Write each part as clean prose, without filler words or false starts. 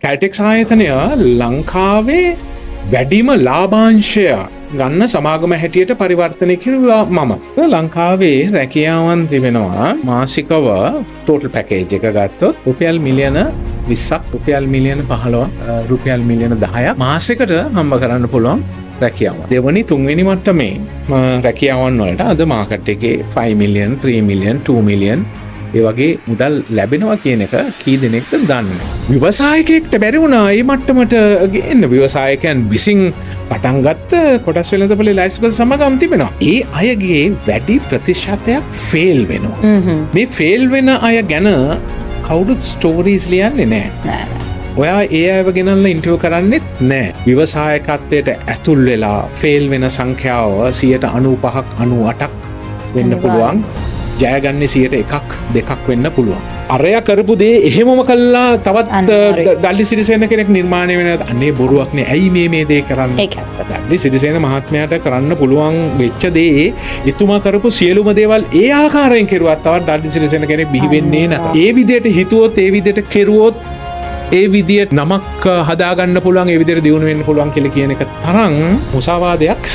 කැල්ටෙක්ස් ආයතනය ලංකාවේ වැඩිම ලාභාංශය ගන්න සමාගම හැටියට පරිවර්තනය කිරුවා මම. ලංකාවේ රැකියාවන් තිබෙනවා මාසිකව ටෝටල් පැකේජ් එක ගත්තොත් රුපියල් මිලියන 20ක්, රුපියල් මිලියන 15ක්, රුපියල් මිලියන 10ක් මාසෙකට හම්බ කරන්න පුළුවන් රැකියාව. දෙවනි තුන්වෙනි මට්ටමේ රැකියාවන් වලට අද මාකට් එකේ 5 මිලියන්, 3 මිලියන්, 2 මිලියන් ඒ වගේ මුදල් ලැබෙනවා කියන එක කී දෙනෙක්ද දන්නේ. ව්‍යවසායකයෙක්ට බැරි වුණා මේ මට්ටමට ගේන්න. ව්‍යවසායකයන් විසින් පටන් ගත්ත කොටස් වෙළඳපොලේ ලැයිස්තුගත සමාගම් තිබෙනවා. ඒ අයගේ වැඩි ප්‍රතිශතයක් ෆේල් වෙනවා. මේ ෆේල් වෙන අය ගැන කවුරුත් ස්ටෝරීස් ලියන්නේ නෑ. ඔයා ඒ අයව ගෙනල්ලා ඉන්ටර්විව් කරන්නෙත් නෑ. ව්‍යවසායකත්වයට ඇතුල් වෙලා ෆේල් වෙන සංඛ්‍යාව 95ක් 98ක් වෙන්න පුළුවන්. ජයගන්නේ 1ක් 2ක් වෙන්න පුළුවන්. අරයා කරපු දේ එහෙමම කළා තවත් ඩල්ලි සිරිසේන කෙනෙක් නිර්මාණය වෙන අනේ බොරුවක් නේ. ඇයි මේ දේ කරන්නේ? ඒක ඇත්ත. ඩල්ලි සිරිසේන මහත්මයාට කරන්න පුළුවන් වෙච්ච දේ එතුමා කරපු සියලුම දේවල් ඒ ආකාරයෙන් කෙරුවත් තවත් ඩල්ලි සිරිසේන කෙනෙක් බිහි වෙන්නේ නැත. ඒ විදිහට හිතුවොත්, ඒ විදිහට කෙරුවොත්, ඒ විදියට නමක් හදාගන්න පුළුවන්, ඒ විදිහට දියුණු වෙන්න පුළුවන් කියලා කියන එක තරම් මුසාවාදයක්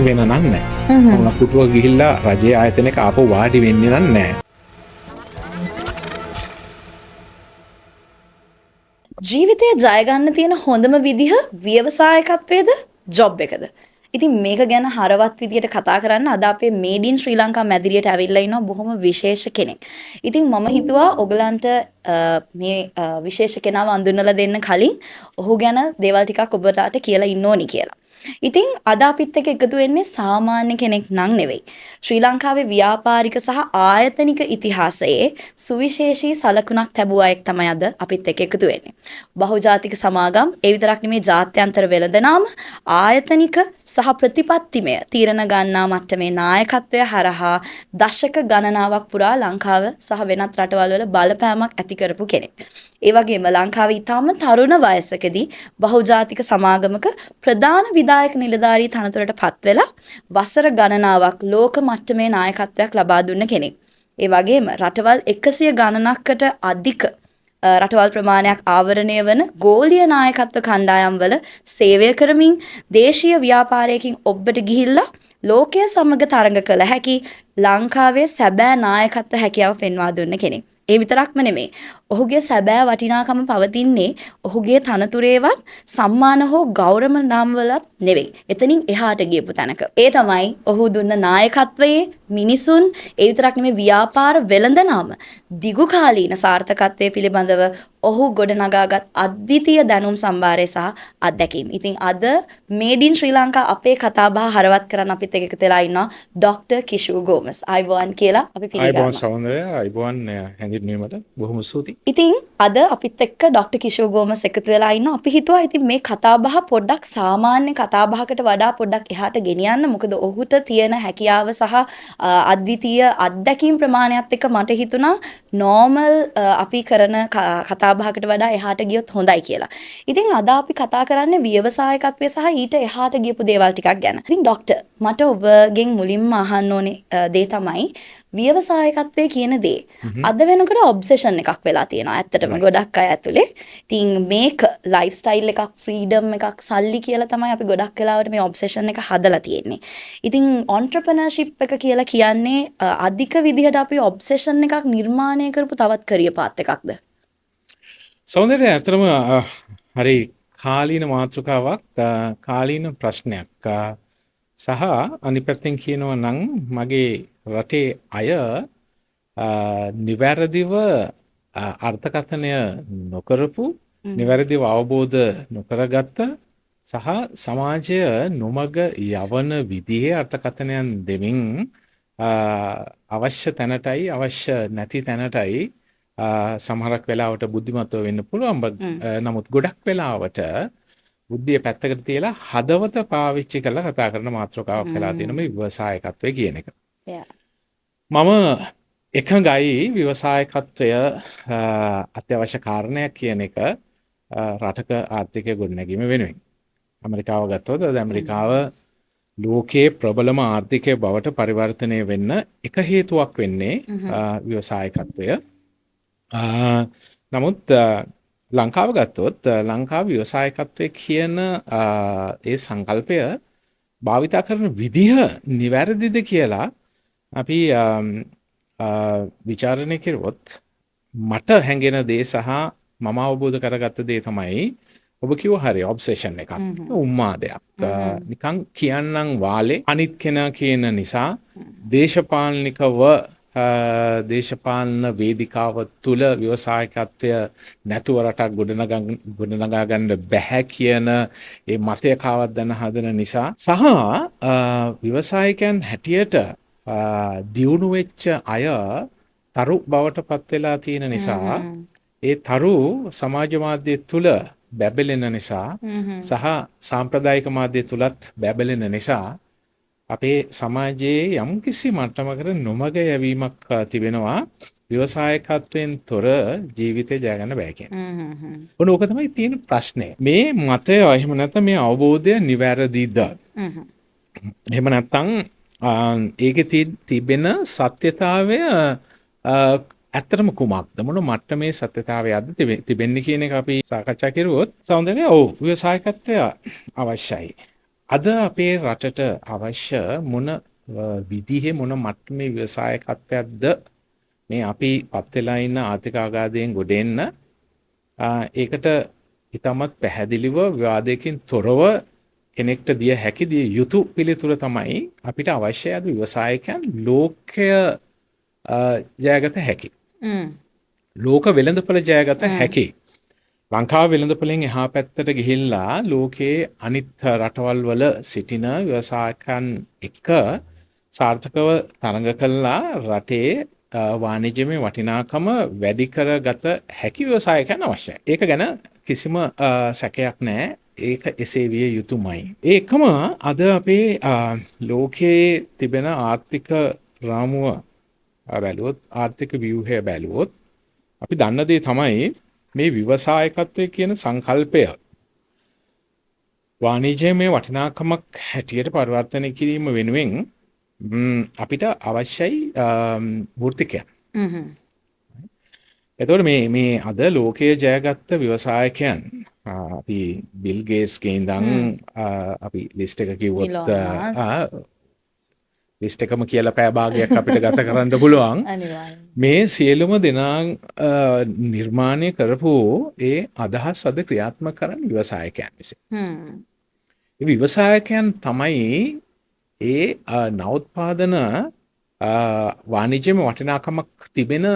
වෙන නම් නෑ. මොන පුටුව ගිහිල්ලා රජයේ ආයතනයක ආපහු වාඩි වෙන්නේ නම් නෑ. ජීවිතය ජය ගන්න තියෙන හොඳම විදිහ ව්‍යවසායකත්වයේද ජොබ් එකද? ඉතින් මේක ගැන හරවත් විදියට කතා කරන්න අද අපේ මේඩ් ඉන් ශ්‍රී ලංකා මැදිරියට ඇවිල්ලා ඉන්නවා බොහොම විශේෂ කෙනෙක්. ඉතින් මම හිතුවා ඔයගලන්ට මේ විශේෂ කෙනාව අඳුන්වලා දෙන්න කලින් ඔහු ගැන දේවල් ටිකක් ඔබලාට කියලා ඉන්න ඕනි කියලා. ඉතින් අද අපිත් එක්ක එකතු වෙන්නේ සාමාන්‍ය කෙනෙක් නම් නෙවෙයි. ශ්‍රී ලංකාවේ ව්‍යාපාරික සහ ආයතනික ඉතිහාසයේ සුවිශේෂී සලකුණක් තැබූ අයෙක් තමයි අද අපිත් එක්ක එකතු වෙන්නේ. බහුජාතික සමාගම්, ඒ විතරක් නෙමෙයි ජාත්‍යන්තර වෙළඳනාම, ආයතනික සහ ප්‍රතිපත්තිමය තීරණ ගන්නා මට්ටමේ නායකත්වය හරහා දශක ගණනාවක් පුරා ලංකාව සහ වෙනත් රටවල් වල බලපෑමක් ඇති කරපු කෙනෙක්. ඒ වගේම ලංකාවේ ඉතාම තරුණ වයසකදී බහුජාතික සමාගමක ප්‍රධාන විධායක නිලධාරී තනතුරට පත් වෙලා වසර ගණනාවක් ලෝක මට්ටමේ නායකත්වයක් ලබා දුන්න කෙනෙක්. ඒ වගේම රටවල් 100 ගණනකට අධික රටවල් ප්‍රමාණයක් ආවරණය වන ගෝලීය නායකත්ව කණ්ඩායම් වල සේවය කරමින් දේශීය ව්‍යාපාරයකින් ඔබට ගිහිල්ලා ලෝකය සමග තරඟ කළ හැකි ලංකාවේ සැබෑ නායකත්ව හැකියාව පෙන්වා දුන්න කෙනෙක්. ඒ විතරක්ම නෙමෙයි. ඔහුගේ සැබෑ වටිනාකම පවතින්නේ ඔහුගේ තනතුරේවත් සම්මාන හෝ ගෞරව නාම වලත් නෙවෙයි. එතනින් එහාට ගියපු තැනක. ඒ තමයි ඔහු දුන්න නායකත්වයේ මිනිසුන්, ඒ විතරක් නෙමෙයි ව්‍යාපාර වෙළඳනාම දිගු කාලීන සාර්ථකත්වයේ පිළිබඳව ඔහු ගොඩනගාගත් අද්විතීය දැනුම් සම්භාරය සහ අත්දැකීම්. ඉතින් අද මේඩ් ඉන් ශ්‍රී ලංකා අපේ කතාබහ හරවත් කරන්න අපිත් එක්ක එකතු වෙලා ඉන්නවා ඩොක්ටර් කිෂු ගෝමස්. ආයුබෝවන් කියලා අපි පිළිගන්නවා. ආයුබෝවන් සෞන්දර්ය, ආයුබෝවන් හැඳින්වීමට බොහොම ස්තුතියි. ඉතින් අද අපිත් එක්ක ඩොක්ටර් කිෂු ගෝමස් එකතු වෙලා ඉන්නවා. අපි හිතුවා ඉතින් මේ කතාබහ පොඩ්ඩක් සාමාන්‍ය කතාබහකට වඩා පොඩ්ඩක් එහාට ගෙනියන්න. මොකද ඔහුට තියෙන හැකියාව සහ අද්විතීය අත්දැකීම් ප්‍රමාණයත් එක්ක මට හිතුණා නෝමල් අපි කරන කතාබහකට වඩා එහාට ගියොත් හොඳයි කියලා. ඉතින් අද අපි කතා කරන්නේ ව්‍යවසායකත්වය සහ ඊට එහාට ගියපු දේවල් ටිකක් ගැන. ඉතින් ඩොක්ටර්, මට ඔබගෙන් මුලින්ම අහන්න ඕනේ දේ තමයි ව්‍යවසායකත්වය කියන දේ අද වෙනකොට ඔබ්සෙෂන් එකක් වෙලා තියෙනවා ඇත්තටම ගොඩක් අය ඇතුලේ. ඉතින් මේක ලයිෆ් ස්ටයිල් එකක්, ෆ්‍රීඩම් එකක්, සල්ලි කියලා තමයි අපි ගොඩක් වෙලාවට මේ ඔබ්සෙෂන් එක හදලා තියෙන්නේ. ඉතින් ඔන්ට්‍රප්‍රනර්ෂිප් එක කියලා කියන්නේ අධික විදිහට අපි ඔබ්සෙෂන් එකක් නිර්මාණය කරපු තවත් කරියර් පාත් එකක්ද? සෞන්දර්ය, ඇත්තටම හරි කාලීන මාතෘකාවක්, කාලීන ප්‍රශ්නයක්. සහ අනිත් පැත්තෙන් කියනවා නම් මගේ රටේ අය නිවැරදිව අර්ථකථනය නොකරපු, නිවැරදිව අවබෝධ නොකරගත්ත සහ සමාජය නොමග යවන විදිහේ අර්ථකථනයන් දෙමින් අවශ්‍ය තැනටයි අවශ්‍ය නැති තැනටයි සමහරක් වෙලාවට බුද්ධිමත්ව වෙන්න පුළුවන්. නමුත් ගොඩක් වෙලාවට බුද්ධිය පැත්තකට තියලා හදවත පාවිච්චි කරලා කතා කරන මාතෘකාවක් වෙලා තියෙන මේ ව්‍යවසායකත්වය කියන එක. මම එකඟයි ව්‍යවසායකත්වය අත්‍යවශ්‍ය කාරණයක් කියන එක රටක ආර්ථිකය ගොඩනැගීම වෙනුවෙන්. ඇමරිකාව ගත්තොත් අද ඇමරිකාව ලෝකයේ ප්‍රබලම ආර්ථිකය බවට පරිවර්තනය වෙන්න එක හේතුවක් වෙන්නේ ව්‍යවසායකත්වය. නමුත් ලංකාව ගත්තොත් ලංකාව ව්‍යවසායකත්වය කියන ඒ සංකල්පය භාවිතා කරන විදිහ නිවැරදිද කියලා අපි විචාරණය කෙරුවොත් මට හැඟෙන දේ සහ මම අවබෝධ කරගත්ත දේ තමයි ඔබ කිව්ව හරි ඔබ්සෙෂන් එකක්, උන්මාදයක්. නිකන් කියන්නම් වාලේ අනිත් කෙනා කියන නිසා දේශපාලනිකව දේශපාලන වේදිකාව තුළ ව්‍යවසායකත්වය නැතුව රටක් ගොඩනගා ගන්න බැහැ කියන ඒ මතය කාවද්දන්න හදන නිසා සහ ව්‍යවසායකයන් හැටියට දියුණු වෙච්ච අය තරු බවට පත් වෙලා තියෙන නිසා ඒ තරු සමාජ මාධ්‍ය තුළ බැබලෙන නිසා සහ සාම්ප්‍රදායික මාධ්‍ය තුලත් බැබලෙන නිසා අපේ සමාජයේ යම්කිසි මට්ටමකට නොමග යැවීමක් තිබෙනවා ව්‍යවසායකත්වයෙන් තොර ජීවිතය ජය ගන්න බෑ කියන. ඔන්න ඕක තමයි තියෙන ප්‍රශ්නය. මේ මතය එහෙම නැත්නම් මේ අවබෝධය නිවැරදිද? එහෙම නැත්නම් ඒකේ තිබෙන සත්‍යතාවය ඇත්තටම කුමක්ද? මොන මට්ටමේ සත්‍යතාවයක්ද තිබෙන්නේ කියන එක අපි සාකච්ඡා කරුවොත් සෞන්දර්ය, ඔව්, ව්‍යවසායකත්වය අවශ්‍යයි. අද අපේ රටට අවශ්‍ය මොන විදිහේ මොන මට්ටමේ ව්‍යවසායකත්වයක්ද මේ අපි පත් වෙලා ඉන්න ආර්ථික අගාධයෙන් ගොඩ එන්න, ඒකට ඉතාමත් පැහැදිලිව විවාදයකින් තොරව කෙනෙක්ට දිය හැකි දිය යුතු පිළිතුර තමයි අපිට අවශ්‍ය අද ව්‍යවසායකයන් ලෝකය ජයගත හැකි. ලෝක වෙළඳපොළ ජයගත හැකි. ලංකාව වෙළඳපොළෙන් එහා පැත්තට ගිහිල්ලා ලෝකයේ අනිත් රටවල් වල සිටින ව්‍යවසායකයන් එක්ක සාර්ථකව තරඟ කළා රටේ වාණිජ්‍යමය වටිනාකම වැඩි කරගත හැකි ව්‍යවසායකයන් අවශ්‍යයි. ඒක ගැන කිසිම සැකයක් නෑ. ඒක එසේ විය යුතුමයි. ඒකම අද අපේ ලෝකයේ තිබෙන ආර්ථික රාමුව බැලුවොත්, ආර්ථික ව්‍යුහය බැලුවොත් අපි දන්න දේ තමයි මේ ව්‍යවසායකත්වය කියන සංකල්පය වාණිජ්‍යමය වටිනාකමක් හැටියට පරිවර්තනය කිරීම වෙනුවෙන් අපිට අවශ්‍යයි වෘත්තිකයන්. එතකොට මේ මේ අද ලෝකයේ ජයගත්ත ව්‍යවසායකයන් අපි බිල් ගේට්ස්ගේ ඉඳන් අපි ලිස්ට් එක කිව්වොත් ලිස්ට් එකම කියලා පැය භාගයක් අපිට ගත කරන්න පුළුවන්. මේ සියලුම දෙනා නිර්මාණය කරපු ඒ අදහස් අද ක්‍රියාත්මක කරන්නේ ව්‍යවසායකයන් විසින්. ඒ ව්‍යවසායකයන් තමයි ඒ නවෝත්පාදන වාණිජ්‍යමය වටිනාකමක් තිබෙන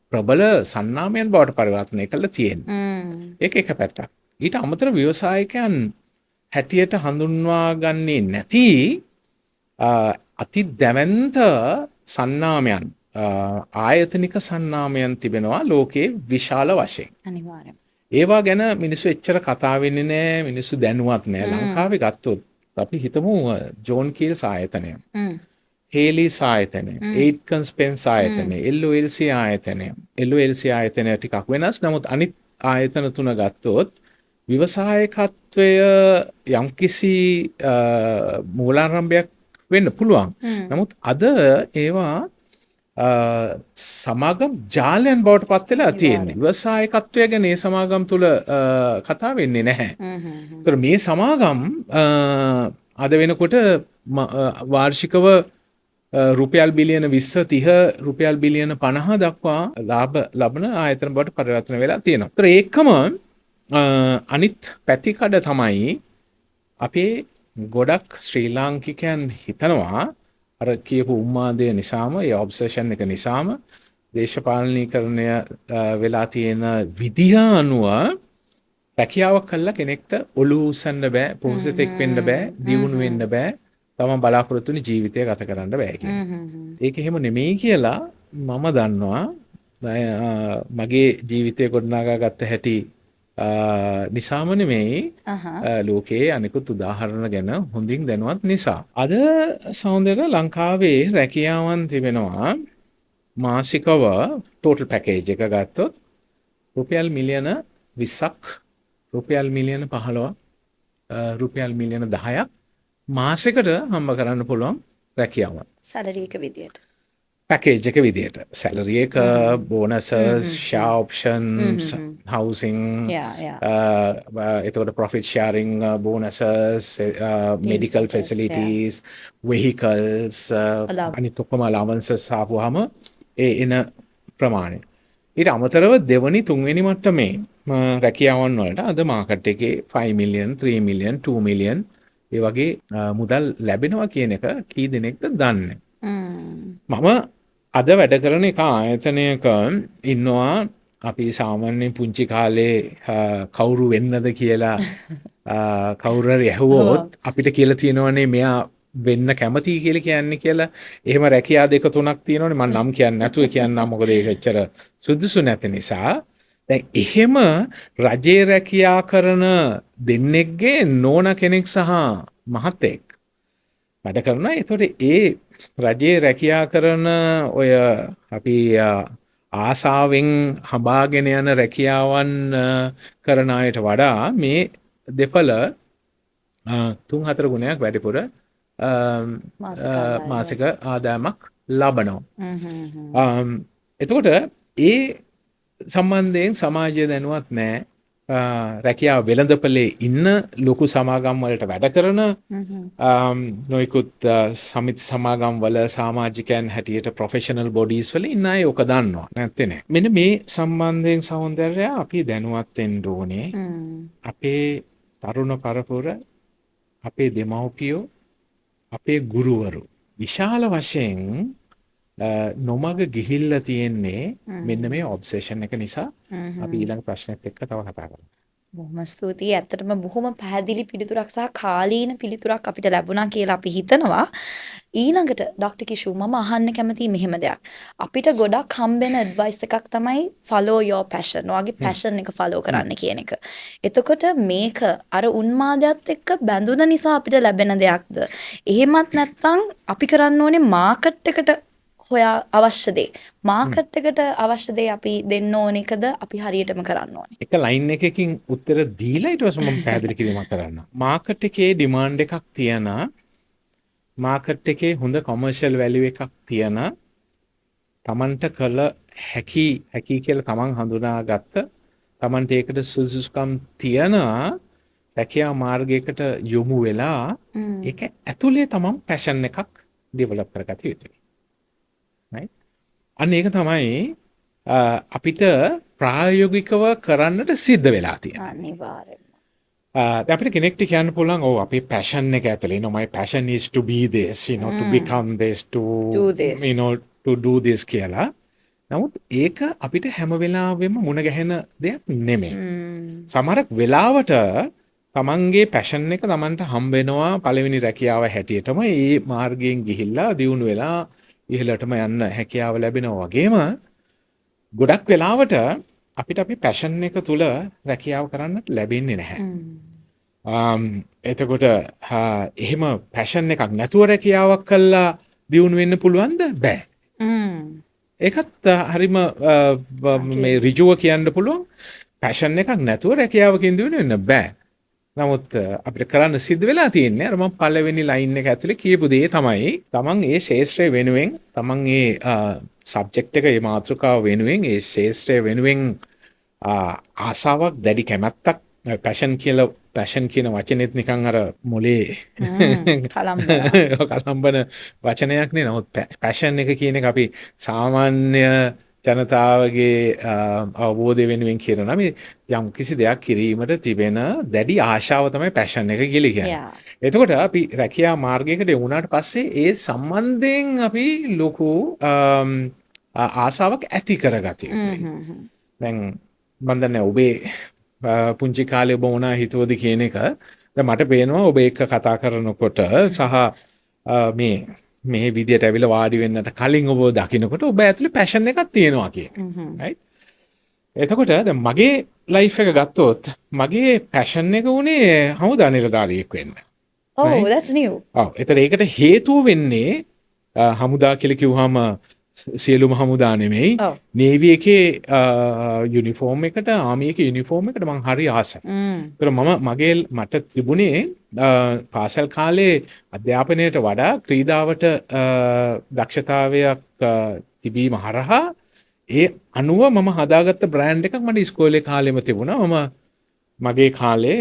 ප්‍රබල සන්නාමයන් බවට පරිවර්තනය කරලා තියෙන්නේ. ඒක එක පැත්තක්. ඊට අමතරව ව්‍යවසායකයන් හැටියට හඳුන්වා ගන්නේ නැති අති දැවැන්ත සන්නාමයන්, ආයතනික සන්නාමයන් තිබෙනවා ලෝකයේ විශාල වශයෙන්. අනිවාර්යයෙන්. ඒවා ගැන මිනිස්සු එච්චර කතා වෙන්නේ නෑ, මිනිස්සු දැනුවත් නෑ. ලංකාවේ ගත්තොත් අපි හිතමු ජෝන් කීල්ස් ආයතනය, හේලිස් ආයතනය, එයිට්කන්ස් පෙන්ස් ආයතනය, LOLC ආයතනය. LOLC ආයතනය ටිකක් වෙනස්. නමුත් අනිත් ආයතන තුන ගත්තොත් ව්‍යවසායකත්වය යම්කිසි මූලාරම්භයක් වෙන්න පුළුවන්. නමුත් අද ඒවා සමාගම් ජාලයන් බවට පත් වෙලා තියෙන්නේ. ව්‍යවසායකත්වය ගැන මේ සමාගම් තුල කතා වෙන්නේ නැහැ. ඒතර මේ සමාගම් අද වෙනකොට වාර්ෂිකව රුපියල් බිලියන 20 30 රුපියල් බිලියන 50 දක්වා ලාභ ලබන ආයතන බවට පරිවර්තන වෙලා තියෙනවා. ඒතර ඒකම අනිත් පැතිකඩ තමයි අපේ ගොඩක් ශ්‍රී ලාංකිකයන් හිතනවා අර කියපු උන්මාදය නිසාම, ඒ ඔබ්සෙෂන් එක නිසාම දේශපාලනීකරණය වෙලා තියෙන විදිහ අනුව රැකියාවක් කළා කෙනෙක්ට ඔළුව උස්සන්න බෑ, පොහොසතෙක් වෙන්න බෑ, දියුණු වෙන්න බෑ, තමන් බලාපොරොත්තු වෙන ජීවිතය ගත කරන්න බෑ කියන. ඒක එහෙම නෙමෙයි කියලා මම දන්නවා. මගේ ජීවිතය ගොඩනගා ගත්ත හැටි නිසාම නෙමෙයි, ලෝකයේ අනිකුත් උදාහරණ ගැන හොඳින් දැනුවත් නිසා. අද සෞන්දර්ය ලංකාවේ රැකියාවන් තිබෙනවා මාසිකව ටෝටල් පැකේජ් එක ගත්තොත් රුපියල් මිලියන 20ක්, රුපියල් මිලියන 15ක්, රුපියල් මිලියන 10ක් මාසෙකට හම්බ කරන්න පුළුවන් රැකියාවක්. සැලරි එක විදියට. පැකේජ් එක විදියට. සැලරි එක, bonuses, share options, housing, Yeah, yeah. එතකොට profit sharing, bonuses, medical Incentives, yeah. Facilities, vehicles, Allowance. අනිත් ඔක්කොම අලවන්සස් ආපුවාම ඒ එන ප්‍රමාණය. ඊට අමතරව දෙවනි තුන්වෙනි මට්ටමේ රැකියාවන් වලට අද මාකට් එකේ 5 මිලියන්, 3 මිලියන්, 2 මිලියන් ඒ වගේ මුදල් ලැබෙනවා කියන එක කී දෙනෙක්ද දන්නේ? මම අද වැඩ කරන එක ආයතනයක ඉන්නවා. අපි සාමාන්‍යයෙන් පුංචි කාලේ කවුරු වෙන්නද කියලා කවුරු හරි ඇහුවොත් අපිට කියලා තියෙනවනේ මෙයා වෙන්න කැමතියි කියලා කියන්නේ කියලා. එහෙම රැකියා දෙක තුනක් තියෙනවනේ. මං නම් කියන්නේ නැතුව කියන්නම්, මොකද ඒක එච්චර සුදුසු නැති නිසා. දැන් එහෙම රජයේ රැකියා කරන දෙන්නෙක්ගේ නෝනා කෙනෙක් සහ මහත්තයෙක් වැඩ කරනවා. එතකොට ඒ රජයේ රැකියා කරන ඔය අපි ආසාවෙන් හඹාගෙන යන රැකියාවන් කරන අයට වඩා මේ දෙපළ තුන් හතර ගුණයක් වැඩිපුර මාසික ආදායම. මාසික ආදායමක් ලබනවා. හ්ම් හ්ම් හ්ම්. එතකොට ඒ සම්බන්ධයෙන් සමාජය දැනුවත් නෑ. රැකියාව වෙළඳපොලේ ඉන්න ලොකු සමාගම් වලට වැඩ කරන හ්ම් හ්ම්. නොයෙකුත් සමිති සමාගම් වල සමාජිකයන් හැටියට ප්‍රොෆෙෂනල් බොඩීස් වල ඉන්න අය ඔක දන්නවා, නැත්තේ නෑ. මෙන්න මේ සම්බන්ධයෙන් සෞන්දර්ය අපි දැනුවත් වෙන්න ඕනේ. අපේ තරුණ පරපුර, අපේ දෙමව්පියෝ, අපේ ගුරුවරු විශාල වශයෙන් නොමග ගිහිල්ලා තියෙන්නේ මෙන්න මේ ඔබ්සෙෂන් එක නිසා. අපි ඊළඟ ප්‍රශ්නෙත් එක්ක තව කතා කරමු. බොහොම ස්තුතියි. ඇත්තටම බොහොම පැහැදිලි පිළිතුරක් සහ කාලීන පිළිතුරක් අපිට ලැබුණා කියලා අපි හිතනවා. ඊළඟට ඩොක්ටර් කිෂු, මම අහන්න කැමතියි මෙහෙම දෙයක්. අපිට ගොඩක් හම්බෙන ඇඩ්වයිස් එකක් තමයි follow your passion. ඔයාගේ passion එක follow කරන්න කියන එක. එතකොට මේක අර උන්මාදයත් එක්ක බැඳුන නිසා අපිට ලැබෙන දෙයක්ද? එහෙමත් නැත්නම් අපි කරන්න ඕනේ මාකට් එකට හොයා අවශ්‍ය දේ, මාකට් එකට අවශ්‍ය දේ අපි දෙන්න ඕන එකද අපි හරියටම කරන්න ඕනේ? එක ලයින් එකකින් උත්තර දීලා ඊට පස්සේ මම පැහැදිලි කිරීමක් කරන්න. මාකට් එකේ ඩිමාන්ඩ් එකක් තියෙන, මාකට් එකේ හොඳ කොමර්ෂල් වැලියු එකක් තියෙන, තමන්ට කළ හැකි හැකි කියලා තමන් හඳුනාගත්ත, තමන්ට ඒකට සුදුසුකම් තියෙන රැකියා මාර්ගයකට යොමු වෙලා ඒක ඇතුලේ තමන් පැෂන් එකක් ඩෙවලොප් කරගත යුතුයි. Right? අන්න ඒක තමයි අපිට ප්‍රායෝගිකව කරන්නට සිද්ධ වෙලා තියෙන්නේ. අනිවාර්යයෙන්ම. දැන් අපිට කෙනෙක්ට කියන්න පුළුවන් ඔව් අපේ පැෂන් එක ඇතුලේ, my passion is to be this, to become this, to Do this. To do this කියලා. නමුත් ඒක අපිට හැම වෙලාවෙම මුණ ගැහෙන දෙයක් නෙමෙයි. සමහරක් වෙලාවට තමන්ගේ පැෂන් එක තමන්ට හම්බ වෙනවා පළවෙනි රැකියාව හැටියටම. ඒ මාර්ගයෙන් ගිහිල්ලා දියුණු වෙලා ඉහළටම යන්න හැකියාව ලැබෙනවා වගේම ගොඩක් වෙලාවට අපිට අපේ පැෂන් එක තුල රැකියාව කරන්නට ලැබෙන්නේ නැහැ. එතකොට එහෙම පැෂන් එකක් නැතුව රැකියාවක් කළා දියුණු වෙන්න පුළුවන්ද? බෑ. ඒකත් හරිම මේ ඍජුව කියන්න පුළුවන්, පැෂන් එකක් නැතුව රැකියාවකින් දියුණු වෙන්න බෑ. නමුත් අපිට කරන්න සිද්ධ වෙලා තියෙන්නේ අර මම පළවෙනි ලයින් එක ඇතුලේ කියපු දේ තමයි. තමන් ඒ ක්ෂේත්‍රය වෙනුවෙන්, තමන් ඒ සබ්ජෙක්ට් එක, ඒ මාතෘකාව වෙනුවෙන්, ඒ ක්ෂේත්‍රය වෙනුවෙන් ආසාවක්, දැඩි කැමැත්තක්, පැෂන් කියලා, පැෂන් කියන වචනේත් නිකන් අර මොලේ කලම්බන. කලම්බන වචනයක් නේ. නමුත් පැෂන් එක කියන එක අපි සාමාන්‍ය ජනතාවගේ අවබෝධය වෙනුවෙන් කියනවා නම් යම් කිසි දෙයක් කිරීමට තිබෙන දැඩි ආශාව තමයි පැෂන් එක කියලා කියන්නේ. එතකොට අපි රැකියා මාර්ගයකට යොමු වුණාට පස්සේ ඒ සම්බන්ධයෙන් අපි ලොකු ආසාවක් ඇති කරගත යුතුයි. දැන් මම දන්නේ ඔබේ පුංචි කාලේ ඔබ මොනා හිතුවද කියන එක. දැන් මට පේනවා ඔබ එක්ක කතා කරනකොට සහ මේ මේ විදියට ඇවිල්ලා වාඩි වෙන්නට කලින් ඔබ දකිනකොට ඔබ ඇතුලේ පැෂන් එකක් තියෙනවා කියන. Right? එතකොට දැන් මගේ ලයිෆ් එක ගත්තොත් මගේ පැෂන් එක උනේ හමුදා නිලධාරියෙක් වෙන්න. Oh, Right? that's new. ඔව්. එතකොට ඒකට හේතුව වෙන්නේ හමුදා කියලා කිව්වහම සියලුම හමුදා නෙමෙයි. නේවි එකේ යුනිෆෝම් එකට, ආමි එකේ යුනිෆෝම් එකට මං හරි ආසයි. ඒතර මම මගේ මට තිබුණේ පාසල් කාලේ අධ්‍යාපනයට වඩා ක්‍රීඩාවට දක්ෂතාවයක් තිබීම හරහා ඒ අනුව මම හදාගත්ත බ්‍රෑන්ඩ් එකක් මට ඉස්කෝලේ කාලෙම තිබුණා. මම මගේ කාලේ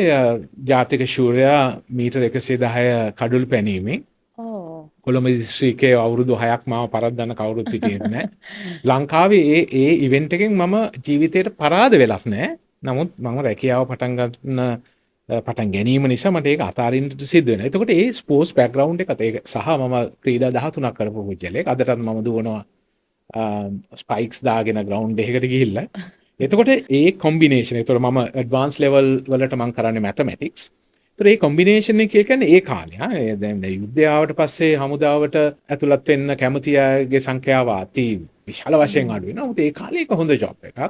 ජාතික ශූරයා මීටර් 110 කඩුළු පැනීමෙන් කොළඹ දිස්ත්‍රික්කයේ අවුරුදු 6ක් මාව පරද්දන්න කවුරුත් හිටියෙත් නෑ. ලංකාවේ ඒ ඒ ඉවෙන්ට් එකෙන් මම ජීවිතේට පරාද වෙලස් නෑ. නමුත් මම රැකියාව පටන් ගැනීම නිසා මට ඒක අතාරින්නට සිද්ධ වෙනවා. එතකොට ඒ ස්පෝර්ට්ස් බැක්ග්‍රවුන්ඩ් එකත් ඒක සහ මම ක්‍රීඩා 13ක් කරපු පුද්ගලයෙක්. අදටත් මම දුවනවා ස්පයික්ස් දාගෙන ග්‍රවුන්ඩ් එකකට ගිහිල්ලා. එතකොට ඒ කොම්බිනේෂන්, එතකොට මම ඇඩ්වාන්ස් ලෙවල් වලට මම කරන්නේ මැතමැටික්ස්. එතකොට ඒ කොම්බිනේෂන් එක කියන්නේ ඒ කාලේ ආ ඒ දැන් දැන් යුද්ධය ආවට පස්සේ හමුදාවට ඇතුළත් වෙන්න කැමති අයගේ සංඛ්‍යාව අති විශාල වශයෙන් අඩු වෙනවා. නමුත් ඒ කාලේ ඒක හොඳ ජොබ් එකක්.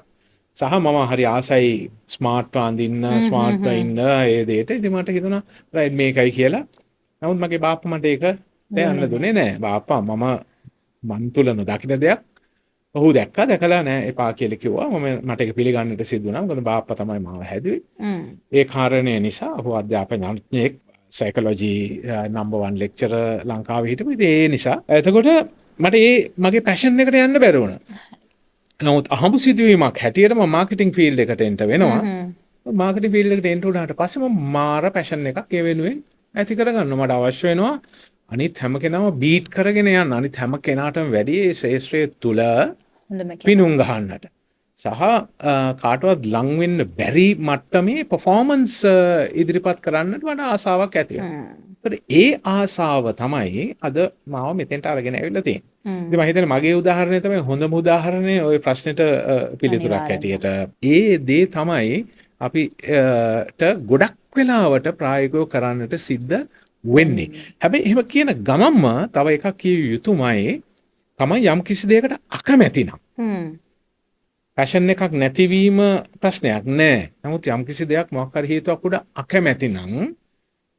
සහ මම හරි ආසයි ස්මාර්ට් අඳින්න, ස්මාර්ට් ඉන්න ඒ දෙයට. ඉතින් මට හිතුණා රයිට් මේකයි කියලා. නමුත් මගේ බාප්පා මට ඒක යන්න දුන්නේ නෑ. බාප්පා මම මන් තුල නොදකින දෙයක් ඔහු දැක්කා. දැකලා නෑ එපා කියලා කිව්වා. මට ඒක පිළිගන්නට සිද්ධ වුණා. මොකද බාප්පා තමයි මාව හැදුවේ. ඒ කාරණය නිසා ඔහු අධ්‍යාපනඥයෙක්, සයිකොලොජි නම්බර් 1 ලෙක්චරර් ලංකාවේ හිටපු. ඉතින් ඒ නිසා එතකොට මට ඒ මගේ පැෂන් එකට යන්න බැරි වුණා. නමුත් අහඹු සිදුවීමක් හැටියට මම මාකටිං ෆීල්ඩ් එකට එන්ට වෙනවා. මාකටිං ෆීල්ඩ් එකට එන්ට වුණාට පස්සේ මම මාර පැෂන් එකක් ඒ වෙනුවෙන් ඇති කරගන්නවා. මට අවශ්‍ය වෙනවා අනිත් හැම කෙනාම බීට් කරගෙන යන්න. අනිත් හැම කෙනාටම වැඩි ඒ ක්ෂේත්‍රය තුල පිනුම් ගහන්නට. සහ කාටවත් ලං වෙන්න බැරි මට්ටමේ පර්ෆෝමන්ස් ඉදිරිපත් කරන්නට මට ආසාවක් ඇති වෙනවා. ඒ ආසාව තමයි අද මාව මෙතෙන්ට අරගෙන ඇවිල්ලා තියෙන්නේ. ඉතින් මම හිතන්නේ මගේ උදාහරණය තමයි හොඳම උදාහරණය ඔය ප්‍රශ්නෙට පිළිතුරක් හැටියට. ඒ දේ තමයි අපිට ගොඩක් වෙලාවට ප්‍රායෝගිකව කරන්නට සිද්ධ වෙන්නේ. හැබැයි එහෙම කියන ගමන්ම තව එකක් කිය යුතුමයි. තමයි යම් කිසි දෙයකට අකමැති නම්. පැෂන් එකක් නැතිවීම ප්‍රශ්නයක් නෑ. නමුත් යම් කිසි දෙයක් මොකක් හරි හේතුවක් උඩ අකමැති නම්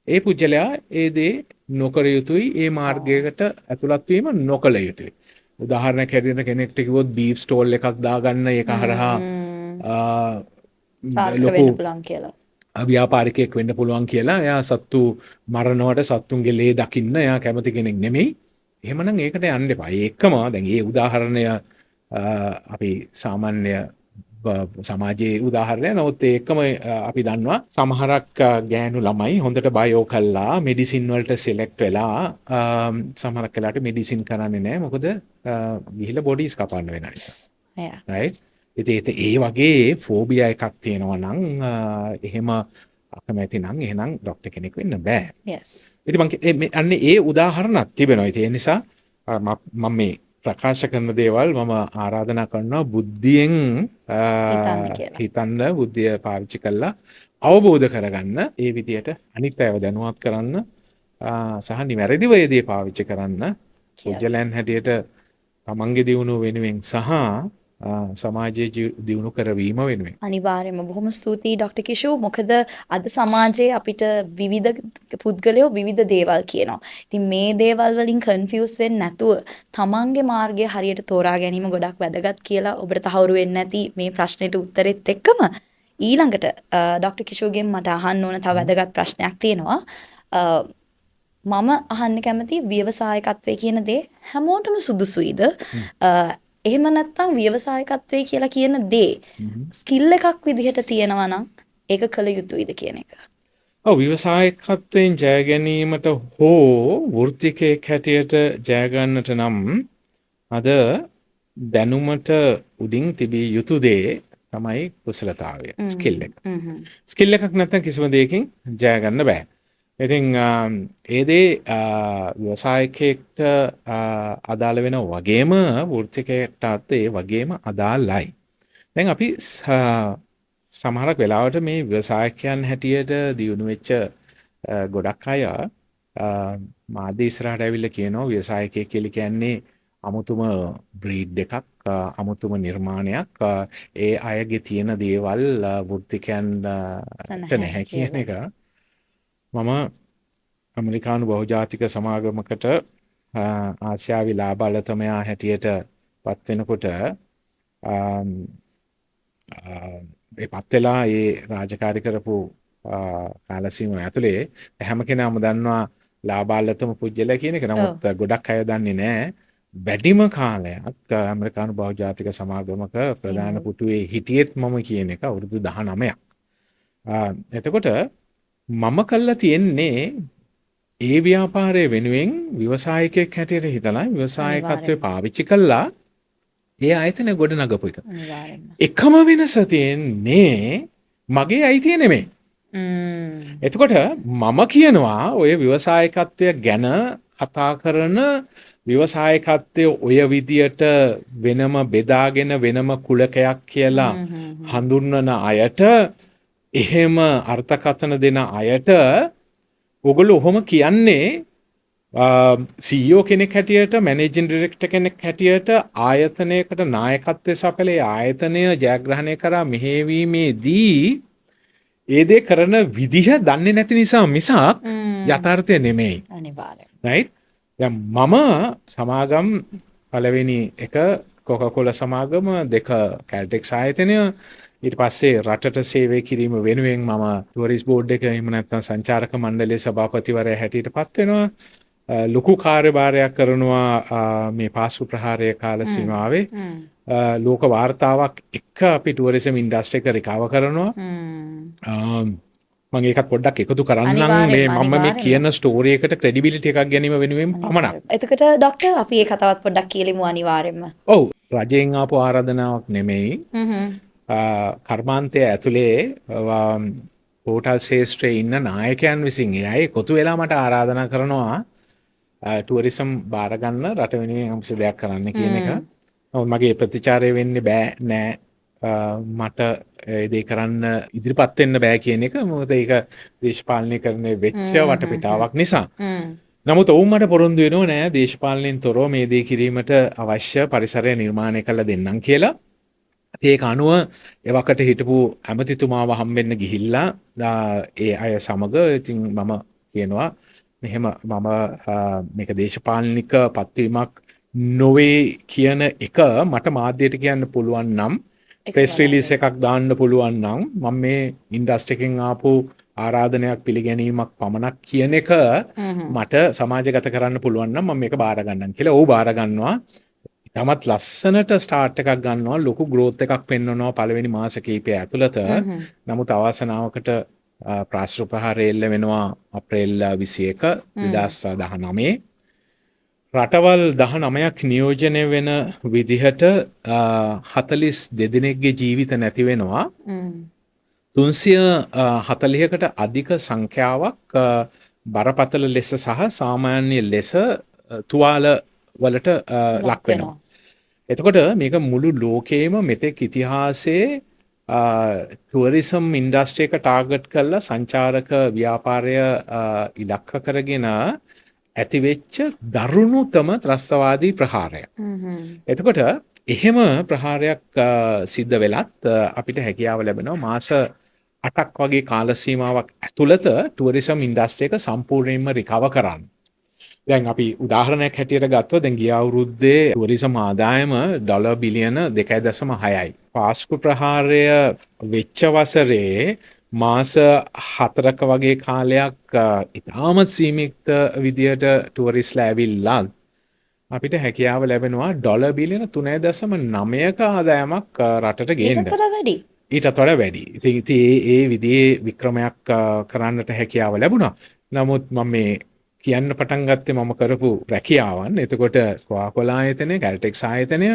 ඒ පුජ්‍යලයා ඒ දේ නොකර යුතුයි. ඒ මාර්ගයකට ඇතුළත් වීම නොකළ යුතුයි. උදාහරණයක් හැටියට කෙනෙක්ට කිව්වොත් බීෆ් ස්ටෝල් එකක් දාගන්න, ඒක හරහා ලොකු කියලා ව්‍යාපාරිකයෙක් වෙන්න පුළුවන් කියලා. එයා සත්තු මරනවට සත්තුන්ගේ ලේ දකින්න එයා කැමති කෙනෙක් නෙමෙයි. එහෙමනම් ඒකට යන්න එපා. ඒ එක්කම දැන් ඒ උදාහරණය අපි සාමාන්‍ය සමාජයේ උදාහරණය. නමුත් ඒ එක්කම අපි දන්නවා සමහරක් ගෑනු ළමයි හොඳට බයෝ කළා මෙඩිසින් වලට සිලෙක්ට් වෙලා සමහරක් වෙලාවට මෙඩිසින් කරන්නේ නැහැ. මොකද ගිහිල්ලා බොඩීස් කපන්න වෙන නිසා. රයිට්? ඉතින් ඒ වගේ ෆෝබියා එකක් තියෙනවා නම් එහෙම අකමැති නම් එහෙනම් ඩොක්ටර් කෙනෙක් වෙන්න බෑ. Yes. ඉතින් මං අන්නේ ඒ උදාහරණක් තිබෙනවා. ඉතින් ඒ නිසා මම මේ ප්‍රකාශ කරන දේවල් මම ආරාධනා කරනවා බුද්ධියෙන් හිතන්න, බුද්ධිය පාවිච්චි කරලා අවබෝධ කරගන්න, ඒ විදියට අනිත් අයව දැනුවත් කරන්න සහ නිවැරදිව ඒ දේ පාවිච්චි කරන්න පුජ්‍යලයන් හැටියට තමන්ගේ දියුණුව වෙනුවෙන් සහ සමාජයේ දියුණු කරවීම වෙනුවෙන්. අනිවාර්යයෙන්ම බොහොම ස්තුතියි ඩොක්ටර් කිෂු. මොකද අද සමාජයේ අපිට විවිධ පුද්ගලයෝ විවිධ දේවල් කියනවා. ඉතින් මේ දේවල් වලින් කන්ෆියුස් වෙන්නේ නැතුව තමන්ගේ මාර්ගය හරියට තෝරා ගැනීම ගොඩක් වැදගත් කියලා ඔබට තහවුරු වෙන්න ඇති මේ ප්‍රශ්නෙට උත්තරෙත් එක්කම. ඊළඟට ඩොක්ටර් කිෂුගෙන් මට අහන්න ඕන තව වැදගත් ප්‍රශ්නයක් තියෙනවා. මම අහන්න කැමති ව්‍යවසායකත්වය කියන දේ හැමෝටම සුදුසුයිද? එහෙම නැත්නම් ව්‍යවසායකත්වය කියලා කියන දේ ස්කිල් එකක් විදිහට තියෙනවා නම් ඒක කළ යුතුයිද කියන එක. ඔව්, ව්‍යවසායකත්වයෙන් ජය ගැනීමට හෝ වෘත්තිකයෙක් හැටියට ජය ගන්නට නම් අද දැනුමට උඩින් තිබිය යුතු දේ තමයි කුසලතාවය, ස්කිල් එක. ස්කිල් එකක් නැත්නම් කිසිම දෙයකින් ජය ගන්න බෑ. ඉතින් ඒ දේ ව්‍යවසායකයෙක්ට අදාළ වෙන වගේම වෘත්තිකයෙක්ටත් ඒ වගේම අදාළයි. දැන් අපි සමහරක් වෙලාවට මේ ව්‍යවසායකයන් හැටියට දියුණු වෙච්ච ගොඩක් අය මාධ්‍ය ඉස්සරහට ඇවිල්ලා කියනවා ව්‍යවසායකයෙක් කියලා කියන්නේ අමුතුම බ්‍රීඩ් එකක්, අමුතුම නිර්මාණයක්, ඒ අයගේ තියෙන දේවල් වෘත්තිකයන්ට නැහැ කියන එක. මම ඇමරිකානු බහුජාතික සමාගමකට ආසියාවේ ලාභ හැටියට පත් වෙනකොට ඒ පත් වෙලා ඒ රාජකාරි කරපු කාල සීමාව ඇතුලේ හැම කෙනාම දන්නවා ලාභාලතම පුජ්‍යලයා කියන එක. නමුත් ගොඩක් අය දන්නේ නැහැ වැඩිම කාලයක් ඇමරිකානු බහුජාතික සමාගමක ප්‍රධාන පුටුවේ හිටියෙත් මම කියන එක අවුරුදු 19ක්. එතකොට මම කළා තියෙන්නේ ඒ ව්‍යාපාරය වෙනුවෙන් ව්‍යවසායකයෙක් හැටියට හිතලා ව්‍යවසායකත්වය පාවිච්චි කළා ඒ ආයතනය ගොඩ නගපු එක. එකම වෙනස තියෙන්නේ මගේ අයිතිය නෙමෙයි. එතකොට මම කියනවා ඔය ව්‍යවසායකත්වය ගැන කතා කරන ව්‍යවසායකත්වය ඔය විදියට වෙනම බෙදාගෙන වෙනම කුලකයක් කියලා හඳුන්වන අයට, එහෙම අර්ථකථන දෙන අයට ඔගොල්ලෝ ඔහොම කියන්නේ CEO කෙනෙක් හැටියට, මැනේජින් ඩිරෙක්ටර් කෙනෙක් හැටියට ආයතනයකට නායකත්වය සපයලා ඒ ආයතනය ජයග්‍රහණය කරා මෙහෙයවීමේදී ඒ දේ කරන විදිහ දන්නේ නැති නිසා මිසක් යථාර්ථය නෙමෙයි. අනිවාර්යයෙන්. රයිට්? දැන් මම සමාගම් පළවෙනි එක කොකා-කෝලා සමාගම, දෙක කැල්ටෙක්ස් ආයතනය, ඊට පස්සේ රටට සේවය කිරීම වෙනුවෙන් මම ටුවරිස්ට් බෝඩ් එක එහෙම නැත්නම් සංචාරක මණ්ඩලයේ සභාපතිවරයා හැටියට පත් වෙනවා. ලොකු කාර්යභාරයක් කරනවා මේ පාස්කු ප්‍රහාරය කාල සීමාවේ. ලෝක වාර්තාවක් එක්ක අපි ටුවරිසම් ඉන්ඩස්ට්‍රි එක රිකවර් කරනවා. මම ඒකත් පොඩ්ඩක් එකතු කරන්නම් මේ මම මේ කියන ස්ටෝරි එකට ක්‍රෙඩිබිලිටි එකක් ගැනීම වෙනුවෙන් පමණක්. එතකොට ඩොක්ටර් අපි ඒ කතාවත් පොඩ්ඩක් කියලිමු අනිවාර්යයෙන්ම. ඔව්, රජයෙන් ආපු ආරාධනාවක් නෙමෙයි. කර්මාන්තය ඇතුලේ හෝටල් ශේෂ්ත්‍රයේ ඉන්න නායකයන් විසින් ඒ අය එකතු වෙලා මට ආරාධනා කරනවා ටුවරිසම් බාර ගන්න රට වෙනුවෙන් යම්කිසි දෙයක් කරන්න කියන එක. නමුත් මගේ ප්‍රතිචාරය වෙන්නේ බෑ නෑ, මට ඒ දේ කරන්න ඉදිරිපත් වෙන්න බෑ කියන එක. මොකද ඒක දේශපාලනීකරණය වෙච්ච වටපිටාවක් නිසා. නමුත් ඔවුන් මට පොරොන්දු වෙනවා නෑ දේශපාලනයෙන් තොරව මේ දේ කිරීමට අවශ්‍ය පරිසරය නිර්මාණය කරලා දෙන්නම් කියලා. ඒක අනුව එවකට හිටපු ඇමතිතුමාව හම්බෙන්න ගිහිල්ලා ඒ අය සමග ඉතින් මම කියනවා මෙහෙම මම මේක දේශපාලනික පත්වීමක් නොවේ කියන එක මට මාධ්‍යයට කියන්න පුළුවන් නම්, ප්‍රෙස් රිලීස් එකක් දාන්න පුළුවන් නම්, මම මේ ඉන්ඩස්ට්‍රි එකෙන් ආපු ආරාධනයක් පිළිගැනීමක් පමණක් කියන එක මට සමාජගත කරන්න පුළුවන් නම් මම මේක බාර ගන්නම් කියලා. ඔව් බාර ගන්නවා. ඉතාමත් ලස්සනට ස්ටාර්ට් එකක් ගන්නවා, ලොකු ග්‍රෝත් එකක් පෙන්වනවා පළවෙනි මාස කිහිපය ඇතුළත. නමුත් අවාසනාවකට ප්‍රාශ්‍ර ප්‍රහාරය එල්ල වෙනවා අප්‍රේල් 21 2019. රටවල් 19ක් නියෝජනය වෙන විදිහට 42 දෙනෙක්ගේ ජීවිත නැති වෙනවා. 340කට අධික සංඛ්‍යාවක් බරපතල ලෙස සහ සාමාන්‍ය ලෙස තුවාල වලට ලක් වෙනවා. එතකොට මේක මුළු ලෝකේම මෙතෙක් ඉතිහාසයේ ටුවරිසම් ඉන්ඩස්ට්‍රි එක ටාගට් කරලා සංචාරක ව්‍යාපාරය ඉලක්ක කරගෙන ඇතිවෙච්ච දරුණුතම ත්‍රස්තවාදී ප්‍රහාරය. එතකොට එහෙම ප්‍රහාරයක් සිද්ධ වෙලත් අපිට හැකියාව ලැබෙනවා මාස 8ක් වගේ කාල සීමාවක් ඇතුළත ටුවරිසම් ඉන්ඩස්ට්‍රි එක සම්පූර්ණයෙන්ම රිකවර් කරන්න. දැන් අපි උදාහරණයක් හැටියට ගත්තොත් දැන් ගිය අවුරුද්දේ ටුවරිසම් ආදායම ඩොලර් බිලියන 2.6යි. පාස්කු ප්‍රහාරය වෙච්ච වසරේ මාස 4ක වගේ කාලයක් ඉතාමත් සීමිත විදියට ටුවරිස්ට්ලා ඇවිල්ලා අපිට හැකියාව ලැබෙනවා ඩොලර් බිලියන 3.9ක ආදායමක් රටට ගේන්න. ඊටත් වඩා වැඩි. ඊටත් වඩා වැඩි. ඉතින් ඒ විදිහේ වික්‍රමයක් කරන්නට හැකියාව ලැබුණා. නමුත් මම මේ කියන්න පටන් ගත්තේ මම කරපු රැකියාවන්. එතකොට කොකාකෝලා ආයතනය, කැල්ටෙක්ස් ආයතනය,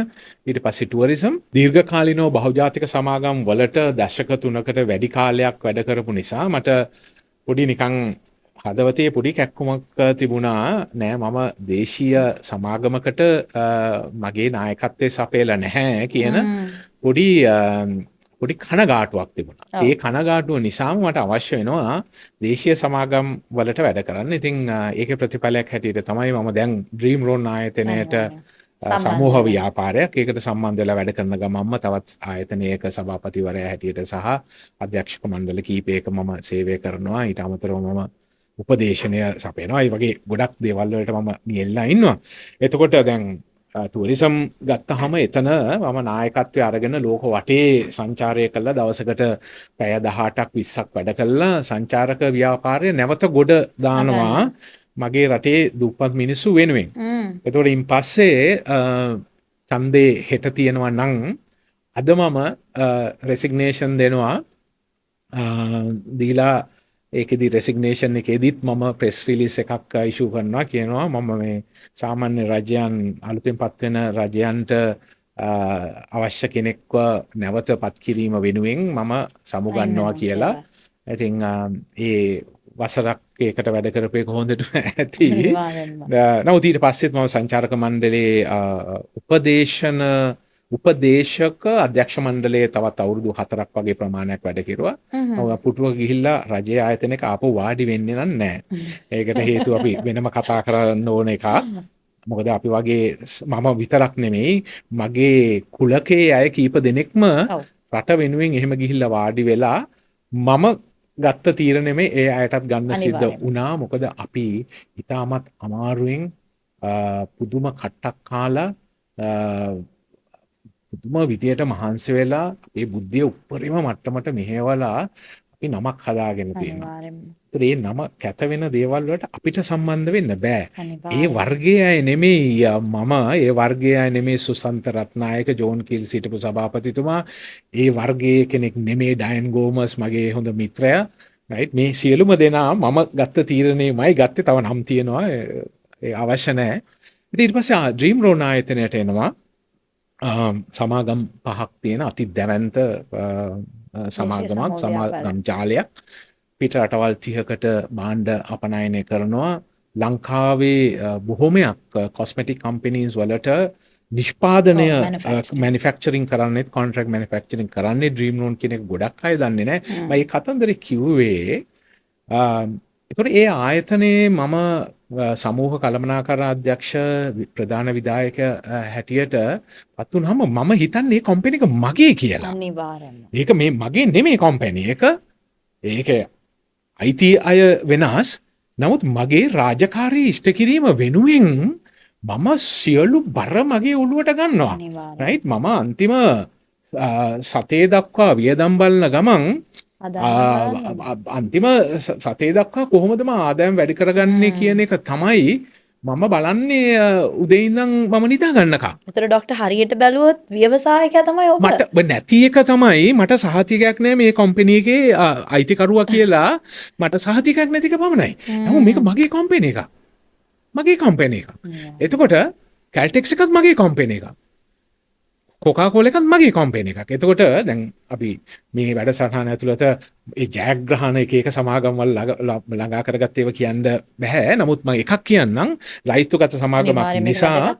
ඊට පස්සේ ටුවරිසම්, දීර්ඝකාලීනව බහුජාතික සමාගම් වලට දශක 3කට වැඩි කාලයක් වැඩ කරපු නිසා මට පොඩි නිකන් හදවතේ පොඩි කැක්කුමක් තිබුණා. නෑ මම දේශීය සමාගමකට මගේ නායකත්වයේ සපයලා නැහැ කියන පොඩි පොඩි කනගාටුවක් තිබුණා. ඒ කනගාටුව නිසාම මට අවශ්‍ය වෙනවා දේශීය සමාගම් වලට වැඩ කරන්න. ඉතින් ඒකේ ප්‍රතිඵලයක් හැටියට තමයි මම දැන් ඩ්‍රීම් ලෝන් ආයතනයට සමූහ ව්‍යාපාරයක් ඒකට සම්බන්ධ වෙලා වැඩ කරන ගමන්ම තවත් ආයතනයක සභාපතිවරයා හැටියට සහ අධ්‍යක්ෂක මණ්ඩල කීපයක මම සේවය කරනවා. ඊට අමතරව මම උපදේශනය සපයනවා. ඒ වගේ ගොඩක් දේවල් වලට මම නියැලලා ඉන්නවා. එතකොට දැන් ටුවරිසම් ගත්තහම එතන මම නායකත්වය අරගෙන ලෝක වටේ සංචාරය කළා. දවසකට පැය 18ක් 20ක් වැඩ කළා. සංචාරක ව්‍යාපාරය නැවත ගොඩ දානවා. මගේ රටේ දුප්පත් මිනිස්සු වෙනුවෙන්. එතකොට ඉන් පස්සේ ඡන්දේ හෙට තියෙනවා නම් අද මම රෙසිග්නේෂන් දෙනවා. දීලා ඒකෙදි රෙසිග්නේෂන් එකේදීත් මම ප්‍රෙස් රිලීස් එකක් ඉෂූ කරනවා, කියනවා මම මේ සාමාන්‍ය රජයන් අලුතෙන් පත් වෙන රජයන්ට අවශ්‍ය කෙනෙක්ව නැවත පත් කිරීම වෙනුවෙන් මම සමුගන්නවා කියලා. ඉතින් ඒ වසරක් ඒකට වැඩ කරපු එක හොඳටම ඇති. නමුත් ඊට පස්සෙත් මම සංචාරක මණ්ඩලයේ උපදේශක අධ්‍යක්ෂ මණ්ඩලයේ තවත් අවුරුදු 4ක් වගේ ප්‍රමාණයක් වැඩ කෙරුවා. මම පුටුවක ගිහිල්ලා රජයේ ආයතනයක ආපහු වාඩි වෙන්නේ නම් නෑ. ඒකට හේතුව අපි වෙනම කතා කරන්න ඕන එකක්. මොකද අපි වගේ මම විතරක් නෙමෙයි, මගේ කුලකයේ අය කීප දෙනෙක්ම රට වෙනුවෙන් එහෙම ගිහිල්ලා වාඩි වෙලා මම ගත්ත තීරණෙම ඒ අයටත් ගන්න සිද්ධ වුණා. මොකද අපි ඉතාමත් අමාරුවෙන් පුදුම කට්ටක් කාලා පුදුම විදියට මහන්සි වෙලා අපේ බුද්ධිය උපරිම මට්ටමට මෙහෙवला අපි නමක් හදාගෙන තියෙනවා. ඒතර ඒ නම කැත වෙන දේවල් වලට අපිට සම්බන්ධ වෙන්න බෑ. ඒ වර්ගයේ අය නෙමෙයි මම, ඒ වර්ගයේ අය නෙමෙයි සුසන්ත රත්නායක, ජෝන් කීල්ස් හිටපු සභාපතිතුමා, ඒ වර්ගයේ කෙනෙක් නෙමෙයි ඩයන් ගෝමස් මගේ හොඳ මිත්‍රයා. රයිට්, මේ සියලුම දෙනා මම ගත්ත තීරණයමයි ගත්තේ. තව නම් තියෙනවා, ඒ අවශ්‍ය නෑ. ඉතින් ඊට පස්සේ ඩ්‍රීම් රෝන් ආයතනයට එනවා. සමාගම් 5ක් තියෙන අති දැවැන්ත සමාගමක්, සමාගම් ජාලයක්. පිට රටවල් 30කට භාණ්ඩ අපනයනය කරනවා. ලංකාවේ බොහොමයක් කොස්මැටික් කම්පැනිස් වලට නිෂ්පාදනය මැනුෆැක්චරින් කරන්නේ, කොන්ට්‍රැක්ට් මැනුෆැක්චරින් කරන්නේ ඩ්‍රීම් ලෝන් කියන එක ගොඩක් අය දන්නේ නැහැ. මම මේ කතන්දරේ කිව්වේ ඒතකොට ඒ ආයතනයේ මම සමූහ කළමනාකරණ අධ්‍යක්ෂ ප්‍රධාන විධායක හැටියට පත් වුණාම මම හිතන්නේ මේ කම්පැනි එක මගේ කියලා. අනිවාර්යෙන්ම. ඒක මේ මගේ නෙමෙයි කම්පැනි එක. ඒක අයිති අය වෙනස්. නමුත් මගේ රාජකාරී ඉෂ්ට කිරීම වෙනුවෙන් මම සියලු බර මගේ ඔළුවට ගන්නවා. රයිට්, මම අන්තිම සතේ දක්වා වියදම් බලන ගමන් අන්තිම සතේ දක්වා කොහොමද මම ආදායම් වැඩි කරගන්නේ කියන එක තමයි මම බලන්නේ උදේ ඉඳන් මම නිදා ගන්නකම්. ඒතර ඩොක්ටර් හරියට බැලුවොත් ව්‍යවසායකයා තමයි ඔබ. මට නැති එක තමයි, මට සහතිකයක් නෑ මේ කම්පැනි එකේ අයිතිකරුවා කියලා. මට සහතිකයක් නැති එක පමණයි. නමුත් මේක මගේ කම්පැනි එකක්. මගේ කම්පැනි එකක්. එතකොට කැල්ටෙක්ස් එකත් මගේ කම්පැනි එකක්. කොකා කෝලා එකත් මගේ කම්පැනි එකක්. එතකොට දැන් අපි මේ වැඩසටහන ඇතුළත ඒ ජයග්‍රහණ එක එක සමාගම් වල ළඟා කරගත්ත ඒවා කියන්න බෑ. නමුත් මම එකක් කියන්නම්, ලයිස්තුගත සමාගමක් නිසා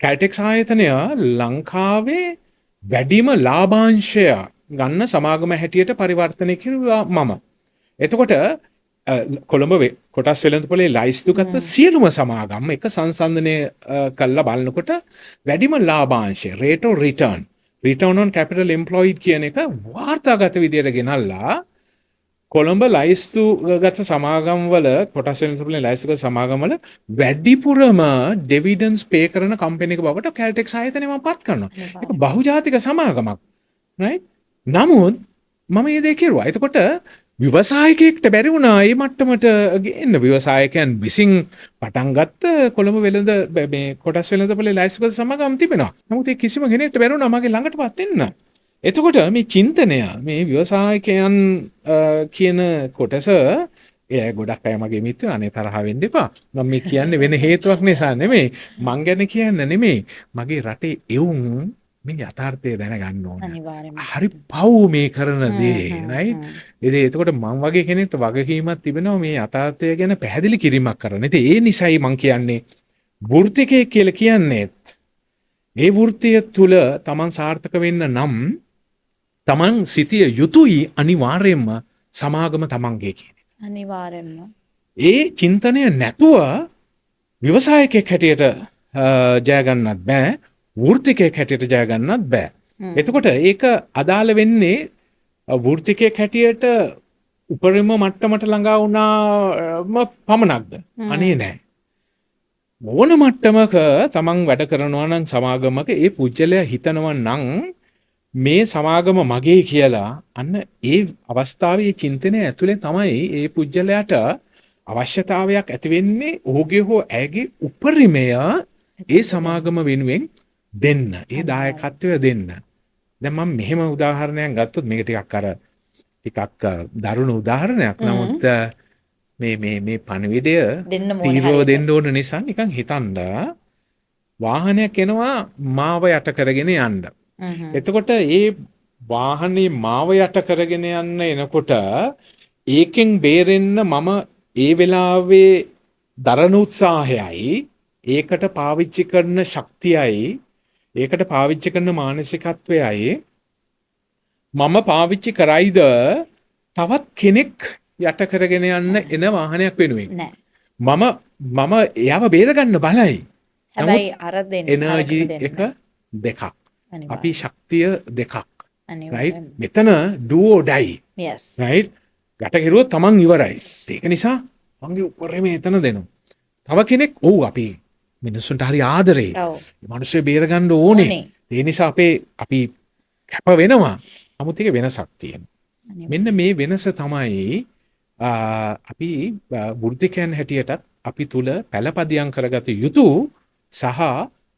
කැල්ටෙක්ස් ආයතනය ලංකාවේ වැඩිම ලාභාංශය ගන්න සමාගම හැටියට පරිවර්තනය කෙරුවා මම. එතකොට කොළඹ කොටස් වෙළඳපොලේ ලයිස්තුගත සියලුම සමාගම් එක සංසන්දනය කරලා බලනකොට වැඩිම ලාභාංශය, rate of return, return on capital employed කියන එක වාර්තාගත විදියට ගෙනල්ලා කොළඹ ලයිස්තුගත සමාගම් වල, කොටස් වෙළඳපොලේ ලයිස්තුගත සමාගම් වල වැඩිපුරම ඩිවිඩන්ඩ්ස් පේ කරන කම්පැනි එක බවට කැල්ටෙක්ස් ආයතනය මම පත් කරනවා. ඒක බහුජාතික සමාගමක්. රයිට්? නමුත් මම මේ දේ කෙරුවා. එතකොට ව්‍යවසායකයෙක්ට බැරි වුණා මේ මට්ටමට ගේන්න. ව්‍යවසායකයන් විසින් පටන් ගත්ත කොළඹ වෙළඳ මේ කොටස් වෙළඳපොලේ ලයිස්තුගත සමාගම් තිබෙනවා. නමුත් ඒ කිසිම කෙනෙක්ට බැරි වුණා මගේ ළඟටවත් එන්න. එතකොට මේ චින්තනය, මේ ව්‍යවසායකයන් කියන කොටස, ඒ ගොඩක් අය මගේ මිත්‍රයෝ, අනේ තරහ වෙන්න එපා. මම මේ කියන්නේ වෙන හේතුවක් නිසා නෙමෙයි. මං ගැන කියන්න නෙමෙයි. මගේ රටේ එවුන් මේ යථාර්ථය දැනගන්න ඕන. හරි පව් මේ කරන දේ, රයිට්? ඉතින් එතකොට මං වගේ කෙනෙක්ට වගකීමක් තිබෙනවා මේ යථාර්ථය ගැන පැහැදිලි කිරීමක් කරන්න. ඉතින් ඒ නිසායි මං කියන්නේ වෘත්තිකයෙක් කියලා කියන්නේත් ඒ වෘත්තිය තුල තමන් සාර්ථක වෙන්න නම් තමන් සිටිය යුතුයි අනිවාර්යයෙන්ම සමාගම තමන්ගේ කියන එක. අනිවාර්යයෙන්ම. ඒ චින්තනය නැතුව ව්‍යවසායකයෙක් හැටියට ජය ගන්නත් බෑ, වෘත්තිකයෙක් හැටියට ජය ගන්නත් බෑ. එතකොට ඒක අදාළ වෙන්නේ වෘත්තිකයෙක් හැටියට උපරිම මට්ටමට ළඟා වුණාම පමණක්ද? අනේ නෑ. ඕන මට්ටමක තමන් වැඩ කරනවා නම් සමාගමක ඒ පුජ්‍යලයා හිතනවා නම් මේ සමාගම මගේ කියලා, අන්න ඒ අවස්ථාවේ ඒ චින්තනය ඇතුලේ තමයි ඒ පුජ්‍යලයාට අවශ්‍යතාවයක් ඇති වෙන්නේ ඔහුගේ හෝ ඇයගේ උපරිමය ඒ සමාගම වෙනුවෙන් දෙන්න, ඒ දායකත්වය දෙන්න. දැන් මම මෙහෙම උදාහරණයක් ගත්තොත්, මේක ටිකක් අර ටිකක් දරුණු උදාහරණයක්. නමුත් මේ මේ මේ පණිවිඩය දෙන්න ඕනේ, තීව්‍රව හරියට. දෙන්න ඕන නිසා නිකන් හිතන්න, වාහනයක් එනවා මාව යට කරගෙන යන්න. එතකොට ඒ වාහනේ මාව යට කරගෙන යන්න එනකොට ඒකෙන් බේරෙන්න මම ඒ වෙලාවේ දරන උත්සාහයයි, ඒකට පාවිච්චි කරන ශක්තියයි, ඒකට පාවිච්චි කරන මානසිකත්වයයි මම පාවිච්චි කරයිද තවත් කෙනෙක් යට කරගෙන යන්න එන වාහනයක් වෙනුවෙන්? නෑ. මම මම එයාව බේරගන්න බලයි. හැබැයි අර දෙන්න එනර්ජි අරකම දෙන්න. එක දෙකක්. අපි ශක්තිය දෙකක්. අනිවාර්යෙන්. රයිට්? මෙතන do or die. Right? යට කෙරුවොත් තමන් ඉවරයි. ඒක නිසා මගේ උපරිමය එතන දෙනවා. තව කෙනෙක්, ඔව්, අපි මිනිස්සුන්ට හරි ආදරේ. මේ මිනිස්සු බේරගන්න ඕනේ. ඕනේ. ඒ නිසා අපි කැප වෙනවා. නමුත් ඒක වෙනසක් තියෙනවා. මෙන්න මේ වෙනස තමයි අපි වෘත්තිකයන් හැටියටත් අපි තුල පළපදියම් කරගත යුතු සහ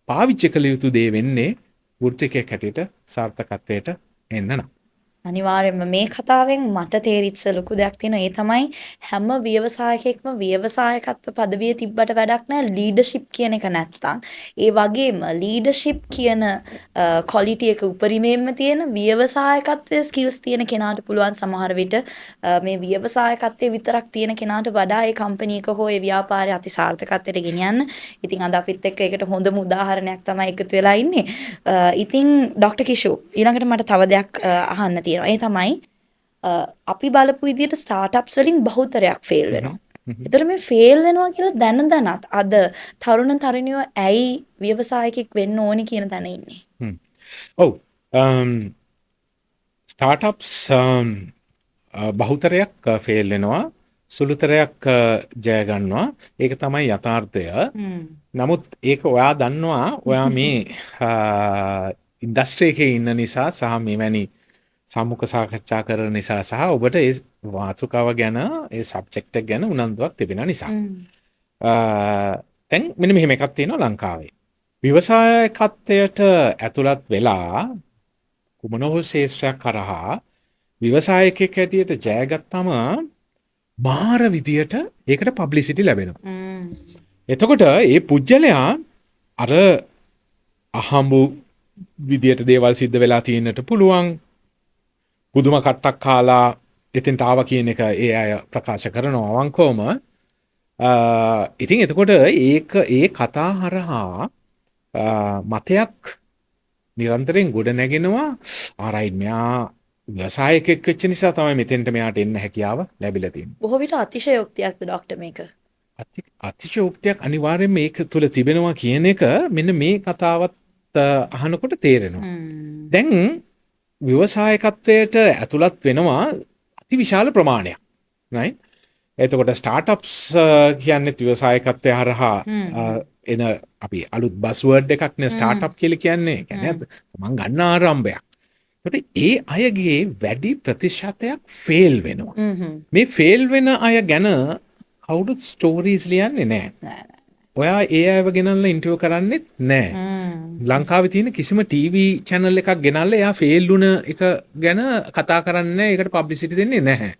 පාවිච්චි කළ යුතු දේ වෙන්නේ වෘත්තිකයෙක් හැටියට සාර්ථකත්වයට එන්න නම්. අනිවාර්යයෙන්ම මේ කතාවෙන් මට තේරිච්ච ලොකු දෙයක් තියෙනවා. ඒ තමයි හැම ව්‍යවසායකයෙක්ම ව්‍යවසායකත්ව පදවිය තිබ්බට වැඩක් නෑ ලීඩර්ෂිප් කියන එක නැත්තම්. ඒ වගේම ලීඩර්ෂිප් කියන ක්වොලිටි එක උපරිමයෙන්ම තියෙන ව්‍යවසායකත්වයේ ස්කිල්ස් තියෙන කෙනාට පුළුවන් සමහර විට මේ ව්‍යවසායකත්වයේ විතරක් තියෙන කෙනාට වඩා ඒ කම්පැනි එක හෝ ඒ ව්‍යාපාරය අති සාර්ථකත්වයට ගෙනියන්න. ඉතින් අද අපිත් එක්ක ඒකට හොඳම උදාහරණයක් තමයි එකතු වෙලා ඉන්නේ. ඉතින් ඩොක්ටර් කිෂු, ඊළඟට මට තව දෙයක් අහන්න තියෙනවා. ඒ තමයි අපි බලපු විදිහට ස්ටාර්ට්අප්ස් වලින් බහුතරයක් ෆේල් වෙනවා. ඒතර මේ ෆේල් වෙනවා කියලා දැන දැනත් අද තරුණ තරුණියෝ ඇයි ව්‍යවසායකෙක් වෙන්න ඕනි කියන තැන ඉන්නේ? ඔව්. ස්ටාර්ට්අප්ස් බහුතරයක් ෆේල් වෙනවා. සුළුතරයක් ජය ගන්නවා. ඒක තමයි යථාර්ථය. නමුත් ඒක ඔයා දන්නවා, ඔයා මේ ඉන්ඩස්ට්‍රි එකේ ඉන්න නිසා සහ මෙවැනි සම්මුඛ සාකච්ඡා කරන නිසා සහ ඔබට ඒ මාතෘකාව ගැන, ඒ සබ්ජෙක්ට් එක ගැන උනන්දුවක් තිබෙන නිසා. දැන් මෙන්න මෙහෙම එකක් තියෙනවා ලංකාවේ. ව්‍යවසායකත්වයට ඇතුළත් වෙලා කුමන හෝ ක්ෂේත්‍රයක් කරහා ව්‍යවසායකයෙක් හැටියට ජයගත්තම මාර විදියට ඒකට පබ්ලිසිටි ලැබෙනවා. එතකොට ඒ පුද්ගලයා අර අහඹු විදියට දේවල් සිද්ධ වෙලා තියෙන්නට පුළුවන්. පුදුම කට්ටක් කාලා එතෙන්ට ආවා කියන එක ඒ අය ප්‍රකාශ කරනවා අවංකවම. ඉතින් එතකොට ඒක ඒ කතා හරහා මතයක් නිරන්තරයෙන් ගොඩ නැගෙනවා. ආ රයිට්, මෙයා ව්‍යවසායකයෙක් වෙච්ච නිසා තමයි මෙතෙන්ට මෙයාට එන්න හැකියාව ලැබිලා තියෙන්නේ. බොහෝ විට අතිශයෝක්තියක්ද ඩොක්ටර් මේක? අතිශයෝක්තියක් අනිවාර්යයෙන්ම මේක තුල තිබෙනවා කියන එක මෙන්න මේ කතාවත් අහනකොට තේරෙනවා. දැන් ව්‍යවසායකත්වයට ඇතුළත් වෙනවා අතිවිශාල ප්‍රමාණයක්. Right? එතකොට ස්ටාර්ට්අප්ස් කියන්නේ ව්‍යවසායකත්වය හරහා එන අපි අලුත් බස්වර්ඩ් එකක් නේ ස්ටාර්ට්අප් කියලා කියන්නේ. ඒ කියන්නේ තමන් ගන්න ආරම්භයක්. එතකොට ඒ අයගේ වැඩි ප්‍රතිශතයක් ෆේල් වෙනවා. මේ ෆේල් වෙන අය ගැන කවුරුත් ස්ටෝරීස් ලියන්නේ නැහැ. නෑ. ඔයා ඒ අයව ගෙනල්ලා ඉන්ටර්විව් කරන්නෙත් නෑ. ලංකාවේ තියෙන කිසිම ටීවී චැනල් එකක් ගෙනල්ලා එයා ෆේල් වුණ එක ගැන කතා කරන්නේ නැහැ. ඒකට පබ්ලිසිටි දෙන්නේ නැහැ.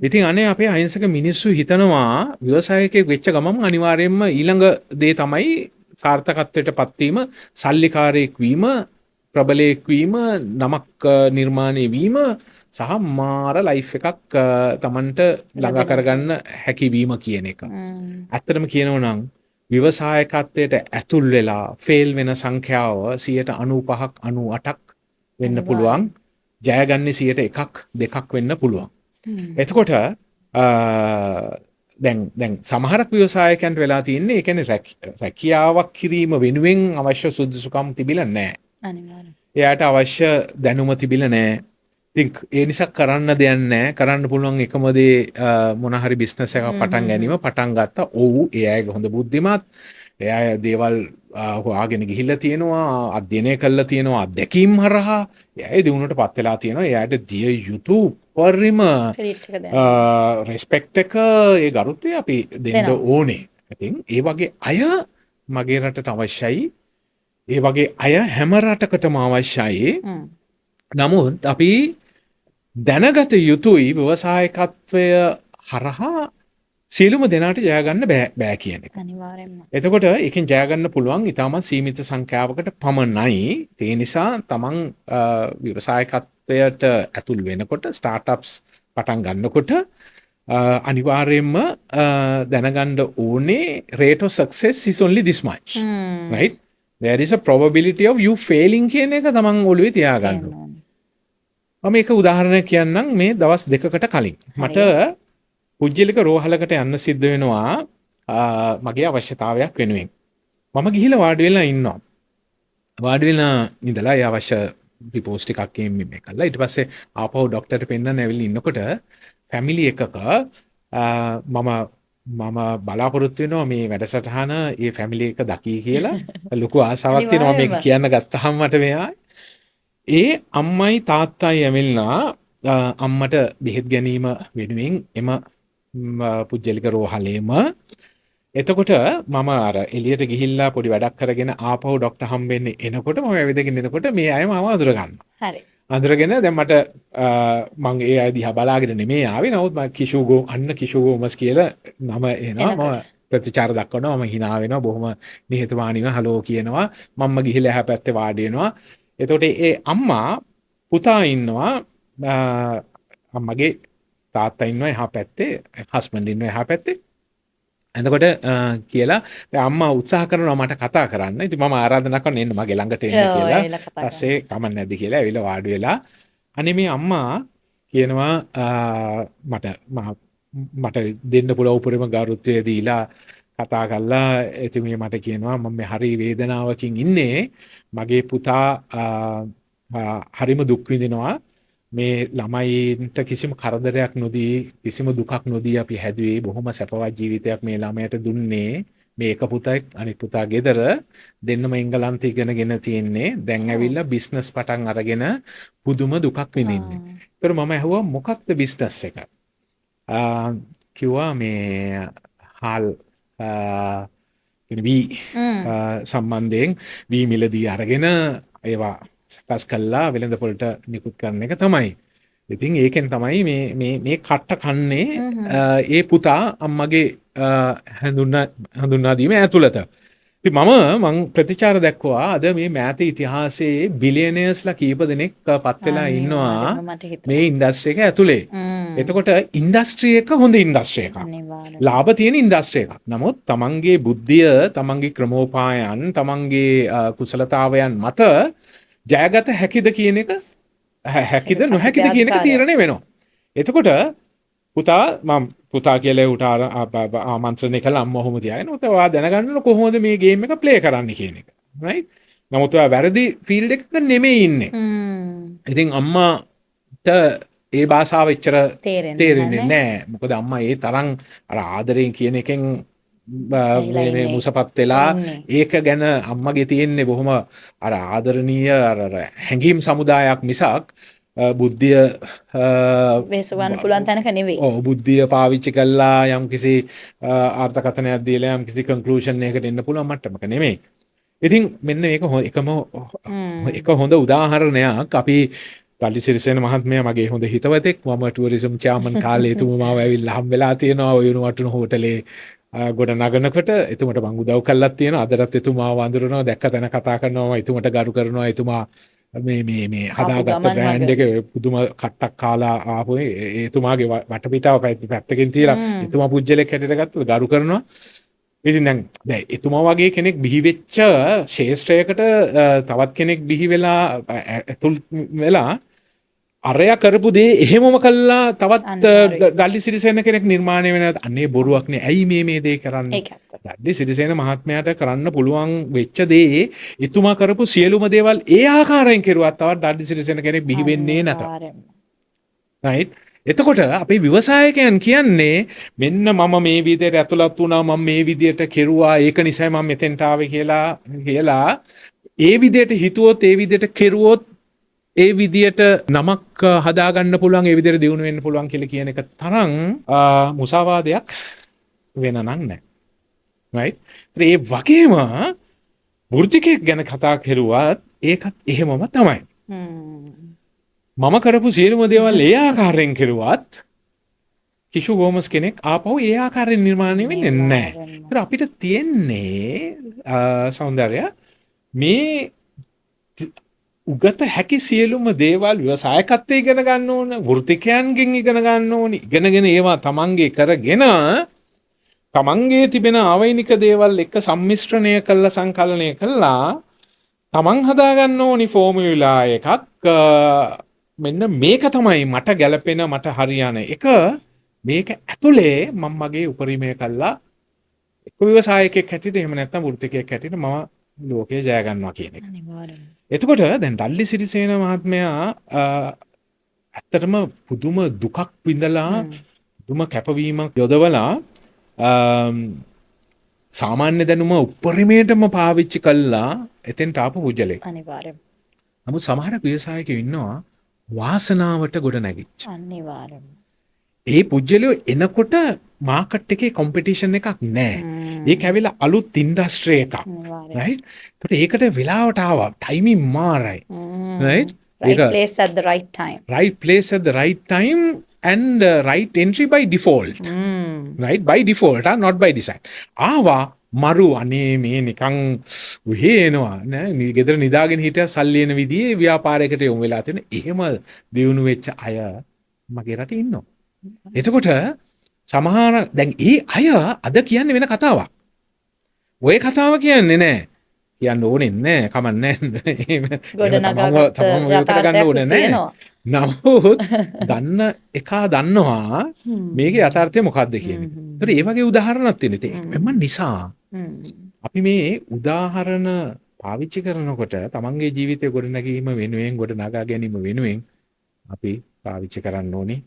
ඉතින් අනේ අපේ අහිංසක මිනිස්සු හිතනවා ව්‍යවසායකයෙක් වෙච්ච ගමන් අනිවාර්යයෙන්ම ඊළඟ දේ තමයි සාර්ථකත්වයට පත්වීම, සල්ලිකාරයෙක් වීම, ප්‍රබලයෙක් වීම, නමක් නිර්මාණය වීම සහ මාර ලයිෆ් එකක් තමන්ට ළඟා කරගන්න හැකි වීම කියන එක. ඇත්තටම කියනවා නම් ව්‍යවසායකත්වයට ඇතුල් වෙලා ෆේල් වෙන සංඛ්‍යාව 95ක් 98ක් වෙන්න පුළුවන්. ජයගන්නේ 1ක් 2ක් වෙන්න පුළුවන්. එතකොට දැන් දැන් සමහරක් ව්‍යවසායකයන්ට වෙලා තියෙන්නේ, ඒ කියන්නේ රැකියාවක් කිරීම වෙනුවෙන් අවශ්‍ය සුදුසුකම් තිබිලා නැහැ. එයාට අවශ්‍ය දැනුම තිබිලා නැහැ. ඉතින් ඒ නිසා කරන්න දෙයක් නැහැ. කරන්න පුළුවන් එකම දේ මොන හරි බිස්නස් එකක් පටන් ගැනීම පටන් ගත්තා. ඔව්, ඒ අයගේ හොඳ බුද්ධිමත්. ඒ අය දේවල් හොයාගෙන ගිහිල්ලා තියෙනවා, අධ්‍යයනය කරලා තියෙනවා, අත්දැකීම් හරහා ඒ අය දියුණුවට පත් වෙලා තියෙනවා. ඒ අයට දිය යුතු උපරිම රෙස්පෙක්ට් එක, ඒ ගරුත්වය අපි දෙන්න ඕනේ. ඉතින් ඒ වගේ අය මගේ රටට අවශ්‍යයි. ඒ වගේ අය හැම රටකටම අවශ්‍යයි. නමුත් අපි දැනගත යුතුයි ව්‍යවසායකත්වය හරහා සියලුම දෙනාට ජය ගන්න බෑ කියන එක. අනිවාර්යෙන්ම. එතකොට ඒකෙන් ජය ගන්න පුළුවන් ඉතාමත් සීමිත සංඛ්‍යාවකට පමණයි. ඒ නිසා තමන් ව්‍යවසායකත්වයට ඇතුල් වෙනකොට, ස්ටාර්ට්අප්ස් පටන් ගන්නකොට අනිවාර්යයෙන්ම දැනගන්න ඕනේ rate of success is only this much. Right? There is a probability of you failing කියන එක තමන් ඔළුවේ තියාගන්න ඕනේ. මම එක උදාහරණයක් කියන්නම්. මේ දවස් දෙකකට කලින් මට පුද්ගලික රෝහලකට යන්න සිද්ධ වෙනවා මගේ අවශ්‍යතාවයක් වෙනුවෙන්. මම ගිහිල්ලා වාඩි වෙලා ඉන්නවා. වාඩි වෙලා ඉඳලා ඒ අවශ්‍ය රිපෝට්ස් ටිකක් මේ කළා. ඊට පස්සේ ආපහු ඩොක්ටර්ට පෙන්නන්න ඇවිල්ලා ඉන්නකොට ෆැමිලි එකක මම මම බලාපොරොත්තු වෙනවා මේ වැඩසටහන ඒ ෆැමිලි එක දකි කියලා. ලොකු ආසාවක් තියෙනවා මේක කියන්න ගත්තහම මට මෙයා. ඒ අම්මයි තාත්තයි ඇවිල්ලා අම්මට බෙහෙත් ගැනීම වෙනුවෙන් එම පුද්ගලික රෝහලේම. එතකොට මම අර එළියට ගිහිල්ලා පොඩි වැඩක් කරගෙන ආපහු ඩොක්ටර් හම්බෙන්න එනකොට මම ඇවිදගෙන එනකොට මේ අය මාව අඳුර ගන්නවා. අඳුරගෙන දැන් මට මං ඒ අය දිහා බලාගෙන නෙමෙයි ආවේ. නමුත් මම කිෂුගෝ අන්න කිෂුගෝමස් කියලා නම එනවා. මම ප්‍රතිචාර දක්වනවා. මම හිනා වෙනවා. බොහොම නිහතමානීව හලෝ කියනවා. මම්ම ගිහිල්ලා එහා පැත්තේ වාඩි වෙනවා. එතකොට ඒ අම්මා පුතා ඉන්නවා, අම්මගේ තාත්තා ඉන්නවා එහා පැත්තේ, හස්බන්ඩ් ඉන්නවා එහා පැත්තේ. එතකොට කියලා දැන් අම්මා උත්සාහ කරනවා මට කතා කරන්න. ඉතින් මම ආරාධනා කරනවා එන්න මගේ ළඟට එන්න කියලා. ඇවිල්ලා කතා කරන්න. පස්සේ කමක් නැද්ද කියලා ඇවිල්ලා වාඩි වෙලා අනේ මේ අම්මා කියනවා මට මට දෙන්න පුළුවන් උපරිම ගරුත්වය දීලා කතා කරලා එතුමිය මට කියනවා මම මේ හරි වේදනාවකින් ඉන්නේ, මගේ පුතා හරිම දුක් විඳිනවා, මේ ළමයින්ට කිසිම කරදරයක් නොදී කිසිම දුකක් නොදී අපි හැදුවේ, බොහොම සැපවත් ජීවිතයක් මේ ළමයට දුන්නේ, මේ එක පුතෙක් අනිත් පුතා ගෙදර දෙන්නම එංගලන්තේ ඉගෙනගෙන තියෙන්නේ, දැන් ඇවිල්ලා බිස්නස් පටන් අරගෙන පුදුම දුකක් විඳින්නේ. ඒතර මම ඇහුවා මොකක්ද බිස්නස් එක? කිව්වා මේ හාල් වී සම්බන්ධයෙන් වී මිලදී අරගෙන ඒවා සකස් කළා වෙළඳ පොළට නිකුත් කරන එක තමයි. ඉතින් ඒකෙන් තමයි මේ මේ මේ කට්ට කන්නේ ඒ පුතා අම්මගේ හඳුන්වා දීම ඇතුළත. ඉතින් මං ප්‍රතිචාර දැක්වුවා අද මේ මෑත ඉතිහාසයේ බිලියනර්ස්ලා කීප දෙනෙක් පත් වෙලා ඉන්නවා මේ ඉන්ඩස්ට්‍රි එක ඇතුලේ. එතකොට ඉන්ඩස්ට්‍රි එක හොඳ ඉන්ඩස්ට්‍රි එකක්. ලාභ තියෙන ඉන්ඩස්ට්‍රි එකක්. නමුත් තමන්ගේ බුද්ධිය, තමන්ගේ ක්‍රමෝපායන්, තමන්ගේ කුසලතාවයන් මත ජයගත හැකිද කියන එක, හැකිද නොහැකිද කියන එක තීරණය වෙනවා. එතකොට පුතා මම පුතා කියලා ඌට ආමන්ත්‍රණය කළා අම්මා ඔහොම තියාගෙන ඔත ඔයා දැනගන්න ඕන කොහොමද මේ ගේම් එක ප්ලේ කරන්න කියන එක. රයිට්? නමුත් ඔයා වැරදි ෆීල්ඩ් එකක නෙමෙයි ඉන්නේ. ඉතින් අම්මාට ඒ භාෂාව එච්චර තේරෙන්නේ නෑ. මොකද අම්මා ඒ තරම් අර ආදරයෙන් කියන එකෙන් මේ මුසපත් වෙලා ඒක ගැන අම්මගේ තියෙන්නේ බොහොම අර ආදරණීය අර හැඟීම් සමුදායක් මිසක් බුද්ධිය වෙසවන්න පුළුවන් තැනක නෙවෙයි. ඔව්, බුද්ධිය පාවිච්චි කළා යම්කිසි අර්ථකථනයක් දීලා යම්කිසි කන්ක්ලූෂන් එකකට එන්න පුළුවන් මට්ටමක නෙමෙයි. ඉතින් මෙන්න මේක එක හොඳ උදාහරණයක්. අපි පල්ලි සිරිසේන මහත්මයා මගේ හොඳ හිතවතෙක්. මම ටුවරිසම් චෙයාමන් කාලේ එතුමා මාව ඇවිල්ලා හම් වෙලා තියෙනවා ඔය උණුවටුණු හෝටලේ ගොඩ නගනකොට. එතුමට මං උදව් කළත් තියෙනවා. අදටත් එතුමාව අඳුරනවා, දැක්ක තැන කතා කරනවා, එතුමට ගරු කරනවා. එතුමා මේ මේ මේ හදාගත්ත බ්‍රෑන්ඩ් එක පුදුම කට්ටක් කාලා ආපු එතුමාගේ වටපිටාව පැත්තකින් තියලා එතුමා පුජ්‍යලෙක් හැටියට ගත්තොත් ගරු කරනවා. ඉතින් දැන් එතුමා වගේ කෙනෙක් බිහි වෙච්ච ශේෂ්ත්‍රයකට තවත් කෙනෙක් බිහි වෙලා ඇතුල් වෙලා අරයා කරපු දේ එහෙමම කළා තවත් ඩල්ලි සිරිසේන කෙනෙක් නිර්මාණය වෙන අනේ බොරුවක් නේ. ඇයි මේ දේ කරන්නේ? ඩල්ලි සිරිසේන මහත්මයාට කරන්න පුළුවන් වෙච්ච දේ එතුමා කරපු සියලුම දේවල් ඒ ආකාරයෙන් කෙරුවත් තවත් ඩල්ලි සිරිසේන කෙනෙක් බිහි වෙන්නේ නැත. රයිට්? එතකොට අපේ ව්‍යවසායකයන් කියන්නේ මෙන්න මම මේ විදියට ඇතුළත් වුණා, මම මේ විදියට කෙරුවා, ඒක නිසායි මම මෙතෙන්ට ආවේ කියලා කියලා ඒ විදියට හිතුවොත්, ඒ විදියට කෙරුවොත්, ඒ විදියට නමක් හදාගන්න පුළුවන්, ඒ විදියට දියුණු වෙන්න පුළුවන් කියලා කියන එක තරම් මුසාවාදයක් වෙන නම් නැහැ. Right? ඒ වගේම වෘත්තිකයෙක් ගැන කතා කෙරුවත් ඒකත් එහෙමම තමයි. මම කරපු සියලුම දේවල් ඒ ආකාරයෙන් කෙරුවත් කිෂු ගෝමස් කෙනෙක් ආපහු ඒ ආකාරයෙන් නිර්මාණය වෙන්නේ නැහැ. ඒතර අපිට තියෙන්නේ සෞන්දර්ය මේ උගත හැකි සියලුම දේවල් ව්‍යවසායකත්වය ඉගෙන ගන්න ඕන, වෘත්තිකයන්ගෙන් ඉගෙන ගන්න ඕන, ඉගෙනගෙන ඒවා තමන්ගේ කරගෙන තමන්ගේ තිබෙන ආවේනික දේවල් එක්ක සම්මිශ්‍රණය කළා, සංකලනය කළා තමන් හදාගන්න ඕනි ෆෝමියුලා එකක්. මෙන්න මේක තමයි මට ගැලපෙන, මට හරියන එක. මේක ඇතුලේ මම මගේ උපරිමය කළා එක්ක ව්‍යවසායකයෙක් හැටියට, එහෙම නැත්නම් වෘත්තිකයෙක් හැටියට මම ලෝකය ජය ගන්නවා කියන එක. එතකොට දැන් ඩල්ලි සිරිසේන මහත්මයා ඇත්තටම පුදුම දුකක් විඳලා, පුදුම කැපවීමක් යොදවලා, සාමාන්‍ය දැනුම උපරිමයටම පාවිච්චි කළා එතෙන්ට ආපු පුජ්‍යලෙක්. නමුත් සමහර ව්‍යවසායකයෝ ඉන්නවා වාසනාවට ගොඩ නැගිච්ච. ඒ පුජ්‍යලයෝ එනකොට මාකට් එකේ කොම්පිටිෂන් එකක් නෑ. ඒක ඇවිල්ලා අලුත් ඉන්ඩස්ට්‍රි එකක්. රයිට්? ඒතකොට ඒකට වෙලාවට ආවා. ටයිමින් මාරයි. Right? Right place at the right time. Right place at the right time and right entry by default. Right? By default, not by design. ආවා මරු, අනේ මේ නිකන් උහේ එනවා නෑ, ගෙදර නිදාගෙන හිටියා සල්ලි එන විදිහේ ව්‍යාපාරයකට යොමු වෙලා තියෙන එහෙම දියුණු වෙච්ච අය මගේ රටේ ඉන්නවා. එතකොට සමහර දැන් ඒ අය අද කියන්නේ වෙන කතාවක්. ඔය කතාව කියන්නේ නෑ. කියන්න ඕනේ නෑ, කමක් නෑ. එහෙම ගොඩනගාගත්ත තමන්ව ඒක කරගන්න ඕනේ නෑ. තියෙනවා. නමුත් දන්න එකා දන්නවා මේකේ යථාර්ථය මොකද්ද කියන එක. ඒතර ඒ වගේ උදාහරණක් තියෙනවා. ඉතින් එම නිසා අපි මේ උදාහරණ පාවිච්චි කරනකොට තමන්ගේ ජීවිතය ගොඩනැගීම වෙනුවෙන්, ගොඩනගා ගැනීම වෙනුවෙන් අපි පාවිච්චි කරන්න ඕනේ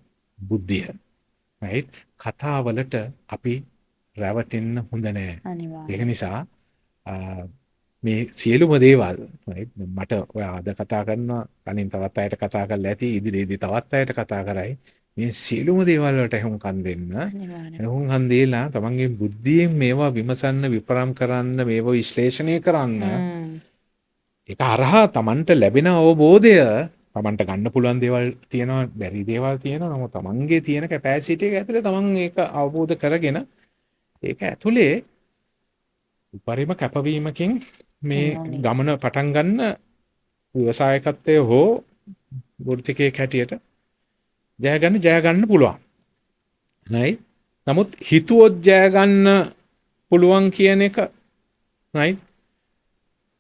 බුද්ධිය. Right? කතාවලට අපි රැවටෙන්න හොඳ නෑ. ඒක නිසා මේ සියලුම දේවල්, right? මට ඔය අද කතා කරනවා, කලින් තවත් අයට කතා කරලා ඇති, ඉදිරියේදී තවත් අයට කතා කරයි. මේ සියලුම දේවල් වලට ඇහුම්කන් දෙන්න. ඇහුම්කන් දීලා තමන්ගේ බුද්ධියෙන් මේවා විමසන්න, විපරම් කරන්න, මේවා විශ්ලේෂණය කරන්න. ඒක හරහා තමන්ට ලැබෙන අවබෝධය, තමන්ට ගන්න පුළුවන් දේවල් තියෙනවා, බැරි දේවල් තියෙනවා. නමුත් තමන්ගේ තියෙන කැපැසිටි එක ඇතුලේ තමන් ඒක අවබෝධ කරගෙන ඒක ඇතුලේ උපරිම කැපවීමකින් මේ ගමන පටන් ගන්න ව්‍යවසායකත්වය හෝ වෘත්තිකයෙක් හැටියට ජය ගන්න පුළුවන්. Right? නමුත් හිතුවොත් ජය ගන්න පුළුවන් කියන එක, right?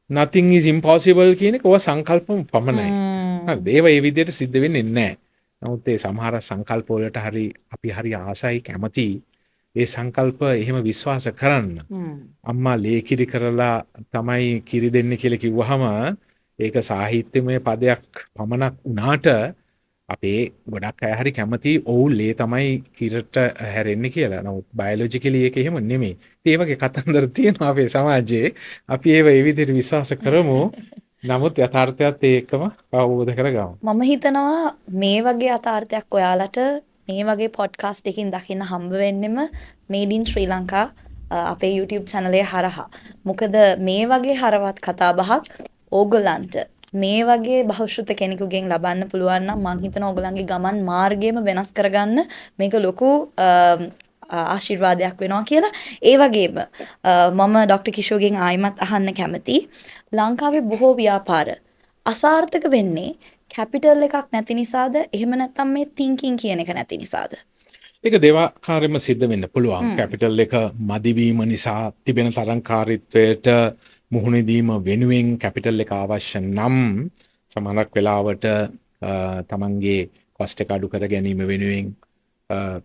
Nothing is impossible කියන එක ඔය සංකල්පම පමණයි. හරිද? ඒවා ඒ විදිහට සිද්ධ වෙන්නේ නැහැ. නමුත් ඒ සමහර සංකල්ප වලට හරි අපි හරි ආසයි, කැමති ඒ සංකල්ප එහෙම විශ්වාස කරන්න. අම්මා ලේ කිරි කරලා තමයි කිරි දෙන්නේ කියලා කිව්වහම ඒක සාහිත්‍යමය පදයක් පමණක් වුණාට අපේ ගොඩක් අය හරි කැමති ඔව් ලේ තමයි කිරට හැරෙන්නේ කියලා. නමුත් බයොලොජිකලි ඒක එහෙම නෙමෙයි. ඉතින් ඒ වගේ කතන්දර තියෙනවා අපේ සමාජයේ. අපි ඒව ඒ විදිහට විශ්වාස කරමු. නමුත් යථාර්ථයත් ඒකම අවබෝධ කරගමු. මම හිතනවා මේ වගේ යථාර්ථයක් ඔයාලට මේ වගේ පොඩ්කාස්ට් එකකින් දකින්න හම්බ වෙන්නෙම මේඩ් ඉන් ශ්‍රී ලංකා අපේ YouTube channel එක හරහා. මොකද මේ වගේ හරවත් කතාබහක් ඕගොල්ලන්ට මේ වගේ බහුශ්‍රැත කෙනෙකුගෙන් ලබන්න පුළුවන් නම් මං හිතනවා ඕගොල්ලන්ගේ ගමන් මාර්ගයම වෙනස් කරගන්න මේක ලොකු ආශිර්වාදයක් වෙනවා කියලා. ඒ වගේම මම ඩොක්ටර් කිෂෝගෙන් ආයිමත් අහන්න කැමති, ලංකාවේ බොහෝ ව්‍යාපාර අසාර්ථක වෙන්නේ කැපිටල් එකක් නැති නිසාද, එහෙම නැත්නම් මේ තින්කින් කියන එක නැති නිසාද? ඒක දෙවාකාරයෙන්ම සිද්ධ වෙන්න පුළුවන්. කැපිටල් එක මදිවීම නිසා තිබෙන තරංකාරීත්වයට මුහුණ දීම වෙනුවෙන් කැපිටල් එක අවශ්‍ය නම් සමහරක් වෙලාවට තමන්ගේ කොස්ට් එක අඩු කර ගැනීම වෙනුවෙන්,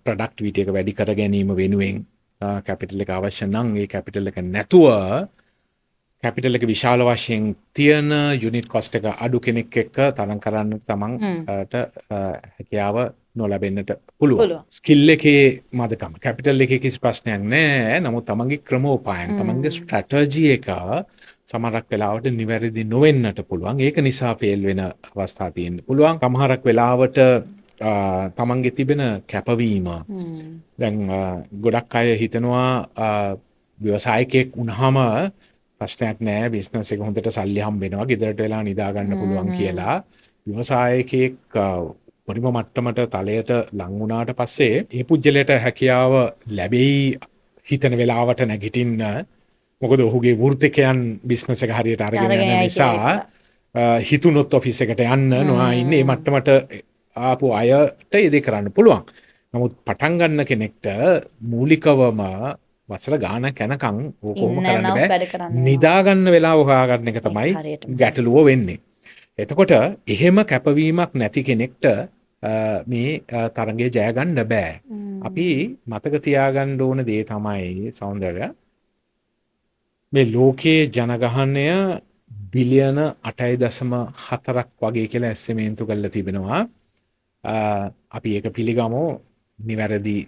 ප්‍රොඩක්ටිවිටි එක වැඩි කර ගැනීම වෙනුවෙන් කැපිටල් එක අවශ්‍ය නම් ඒ කැපිටල් එක නැතුව කැපිටල් එක විශාල වශයෙන් තියෙන, යුනිට් කොස්ට් එක අඩු කෙනෙක් එක්ක තරඟ කරන්න තමන්ට හැකියාව නොලැබෙන්නට පුළුවන්. ස්කිල් එකේ මදකම, කැපිටල් එකේ කිසි ප්‍රශ්නයක් නෑ. නමුත් තමන්ගේ ක්‍රමෝපායන්, තමන්ගේ ස්ට්‍රැටජි එක සමහරක් වෙලාවට නිවැරදි නොවෙන්නට පුළුවන්. ඒක නිසා ෆේල් වෙන අවස්ථා තියෙන්න පුළුවන්. සමහරක් වෙලාවට තමන්ගේ තිබෙන කැපවීම, දැන් ගොඩක් අය හිතනවා ව්‍යවසායකයෙක් වුණාම ප්‍රශ්නයක් නෑ, බිස්නස් එක හොඳට සල්ලි හම්බ වෙනවා, ගෙදරට වෙලා නිදා ගන්න පුළුවන් කියලා. ව්‍යවසායකයෙක් උපරිම මට්ටමට තලයට ලං වුණාට පස්සේ ඒ පුද්ගලයාට හැකියාව ලැබෙයි හිතන වෙලාවට නැගිටින්න. මොකද ඔහුගේ වෘත්තිකයන් බිස්නස් එක හරියට අරගෙන යන නිසා හිතුනොත් ඔෆිස් එකට යන්න නොආ ඉන්න මේ මට්ටමට ආපු අයට ඒ දේ කරන්න පුළුවන්. නමුත් පටන් ගන්න කෙනෙක්ට මූලිකවම වසර ගානක් යනකම් ඕක කොහොම කරන්න බෑ. නිදා ගන්න වෙලාව හොයාගන්න එක තමයි ගැටලුව වෙන්නේ. එතකොට එහෙම කැපවීමක් නැති කෙනෙක්ට මේ තරඟය ජය ගන්න බෑ. අපි මතක තියාගන්න ඕන දේ තමයි සෞන්දර්ය, මේ ලෝකයේ ජනගහනය බිලියන 8.4ක් වගේ කියලා ඇස්තමේන්තු කරලා තිබෙනවා. අපි ඒක පිළිගමු, නිවැරදි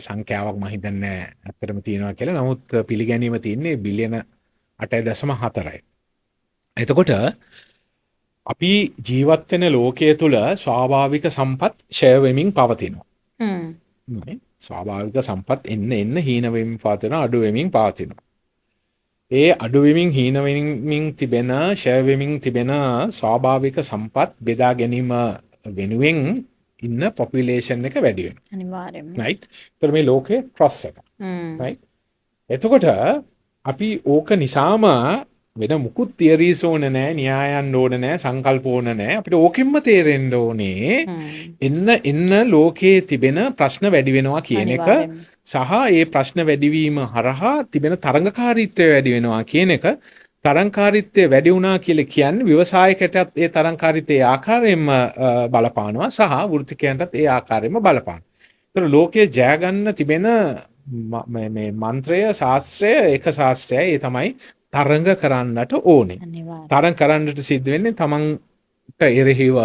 සංඛ්‍යාවක් මම හිතන්නේ ඇත්තටම තියෙනවා කියලා. නමුත් පිළිගැනීම තියෙන්නේ බිලියන 8.4යි. එතකොට අපි ජීවත් වෙන ලෝකයේ තුල ස්වාභාවික සම්පත් ක්ෂය වෙමින් පවතිනවා. ස්වාභාවික සම්පත් එන්න එන්න හීන වෙමින් පවතිනවා, අඩු වෙමින් පවතිනවා. ඒ අඩු වෙමින් හීන වෙමින් තිබෙන, ක්ෂය වෙමින් තිබෙන ස්වාභාවික සම්පත් බෙදා ගැනීම වෙනුවෙන් ඉන්න පොපියුලේෂන් එක වැඩි වෙනවා. අනිවාර්යයෙන්ම. රයිට්. ඒතර මේ ලෝකේ ක්‍රොස් එක. රයිට්. එතකොට අපි ඕක නිසාම වෙන මුකුත් තියරීස් ඕන නෑ, න්‍යායන් ඕන නෑ, සංකල්ප ඕන නෑ. අපිට ඕකෙන්ම තේරෙන්න ඕනේ එන්න එන්න ලෝකයේ තිබෙන ප්‍රශ්න වැඩි වෙනවා කියන එක සහ ඒ ප්‍රශ්න වැඩිවීම හරහා තිබෙන තරඟකාරීත්වය වැඩි වෙනවා කියන එක. තරඟකාරීත්වය වැඩි වුණා කියලා කියන්නේ ව්‍යවසායකයටත් ඒ තරඟකාරීත්වයේ ආකාරයෙන්ම බලපානවා සහ වෘත්තිකයන්ටත් ඒ ආකාරයෙන්ම බලපානවා. ඒතර ලෝකයේ ජය ගන්න තිබෙන මේ මන්ත්‍රය, ශාස්ත්‍රය, එක ශාස්ත්‍රයයි, ඒ තමයි තරඟ කරන්නට ඕනේ. තරඟ කරන්නට සිද්ධ වෙන්නේ තමන්ට එරෙහිව,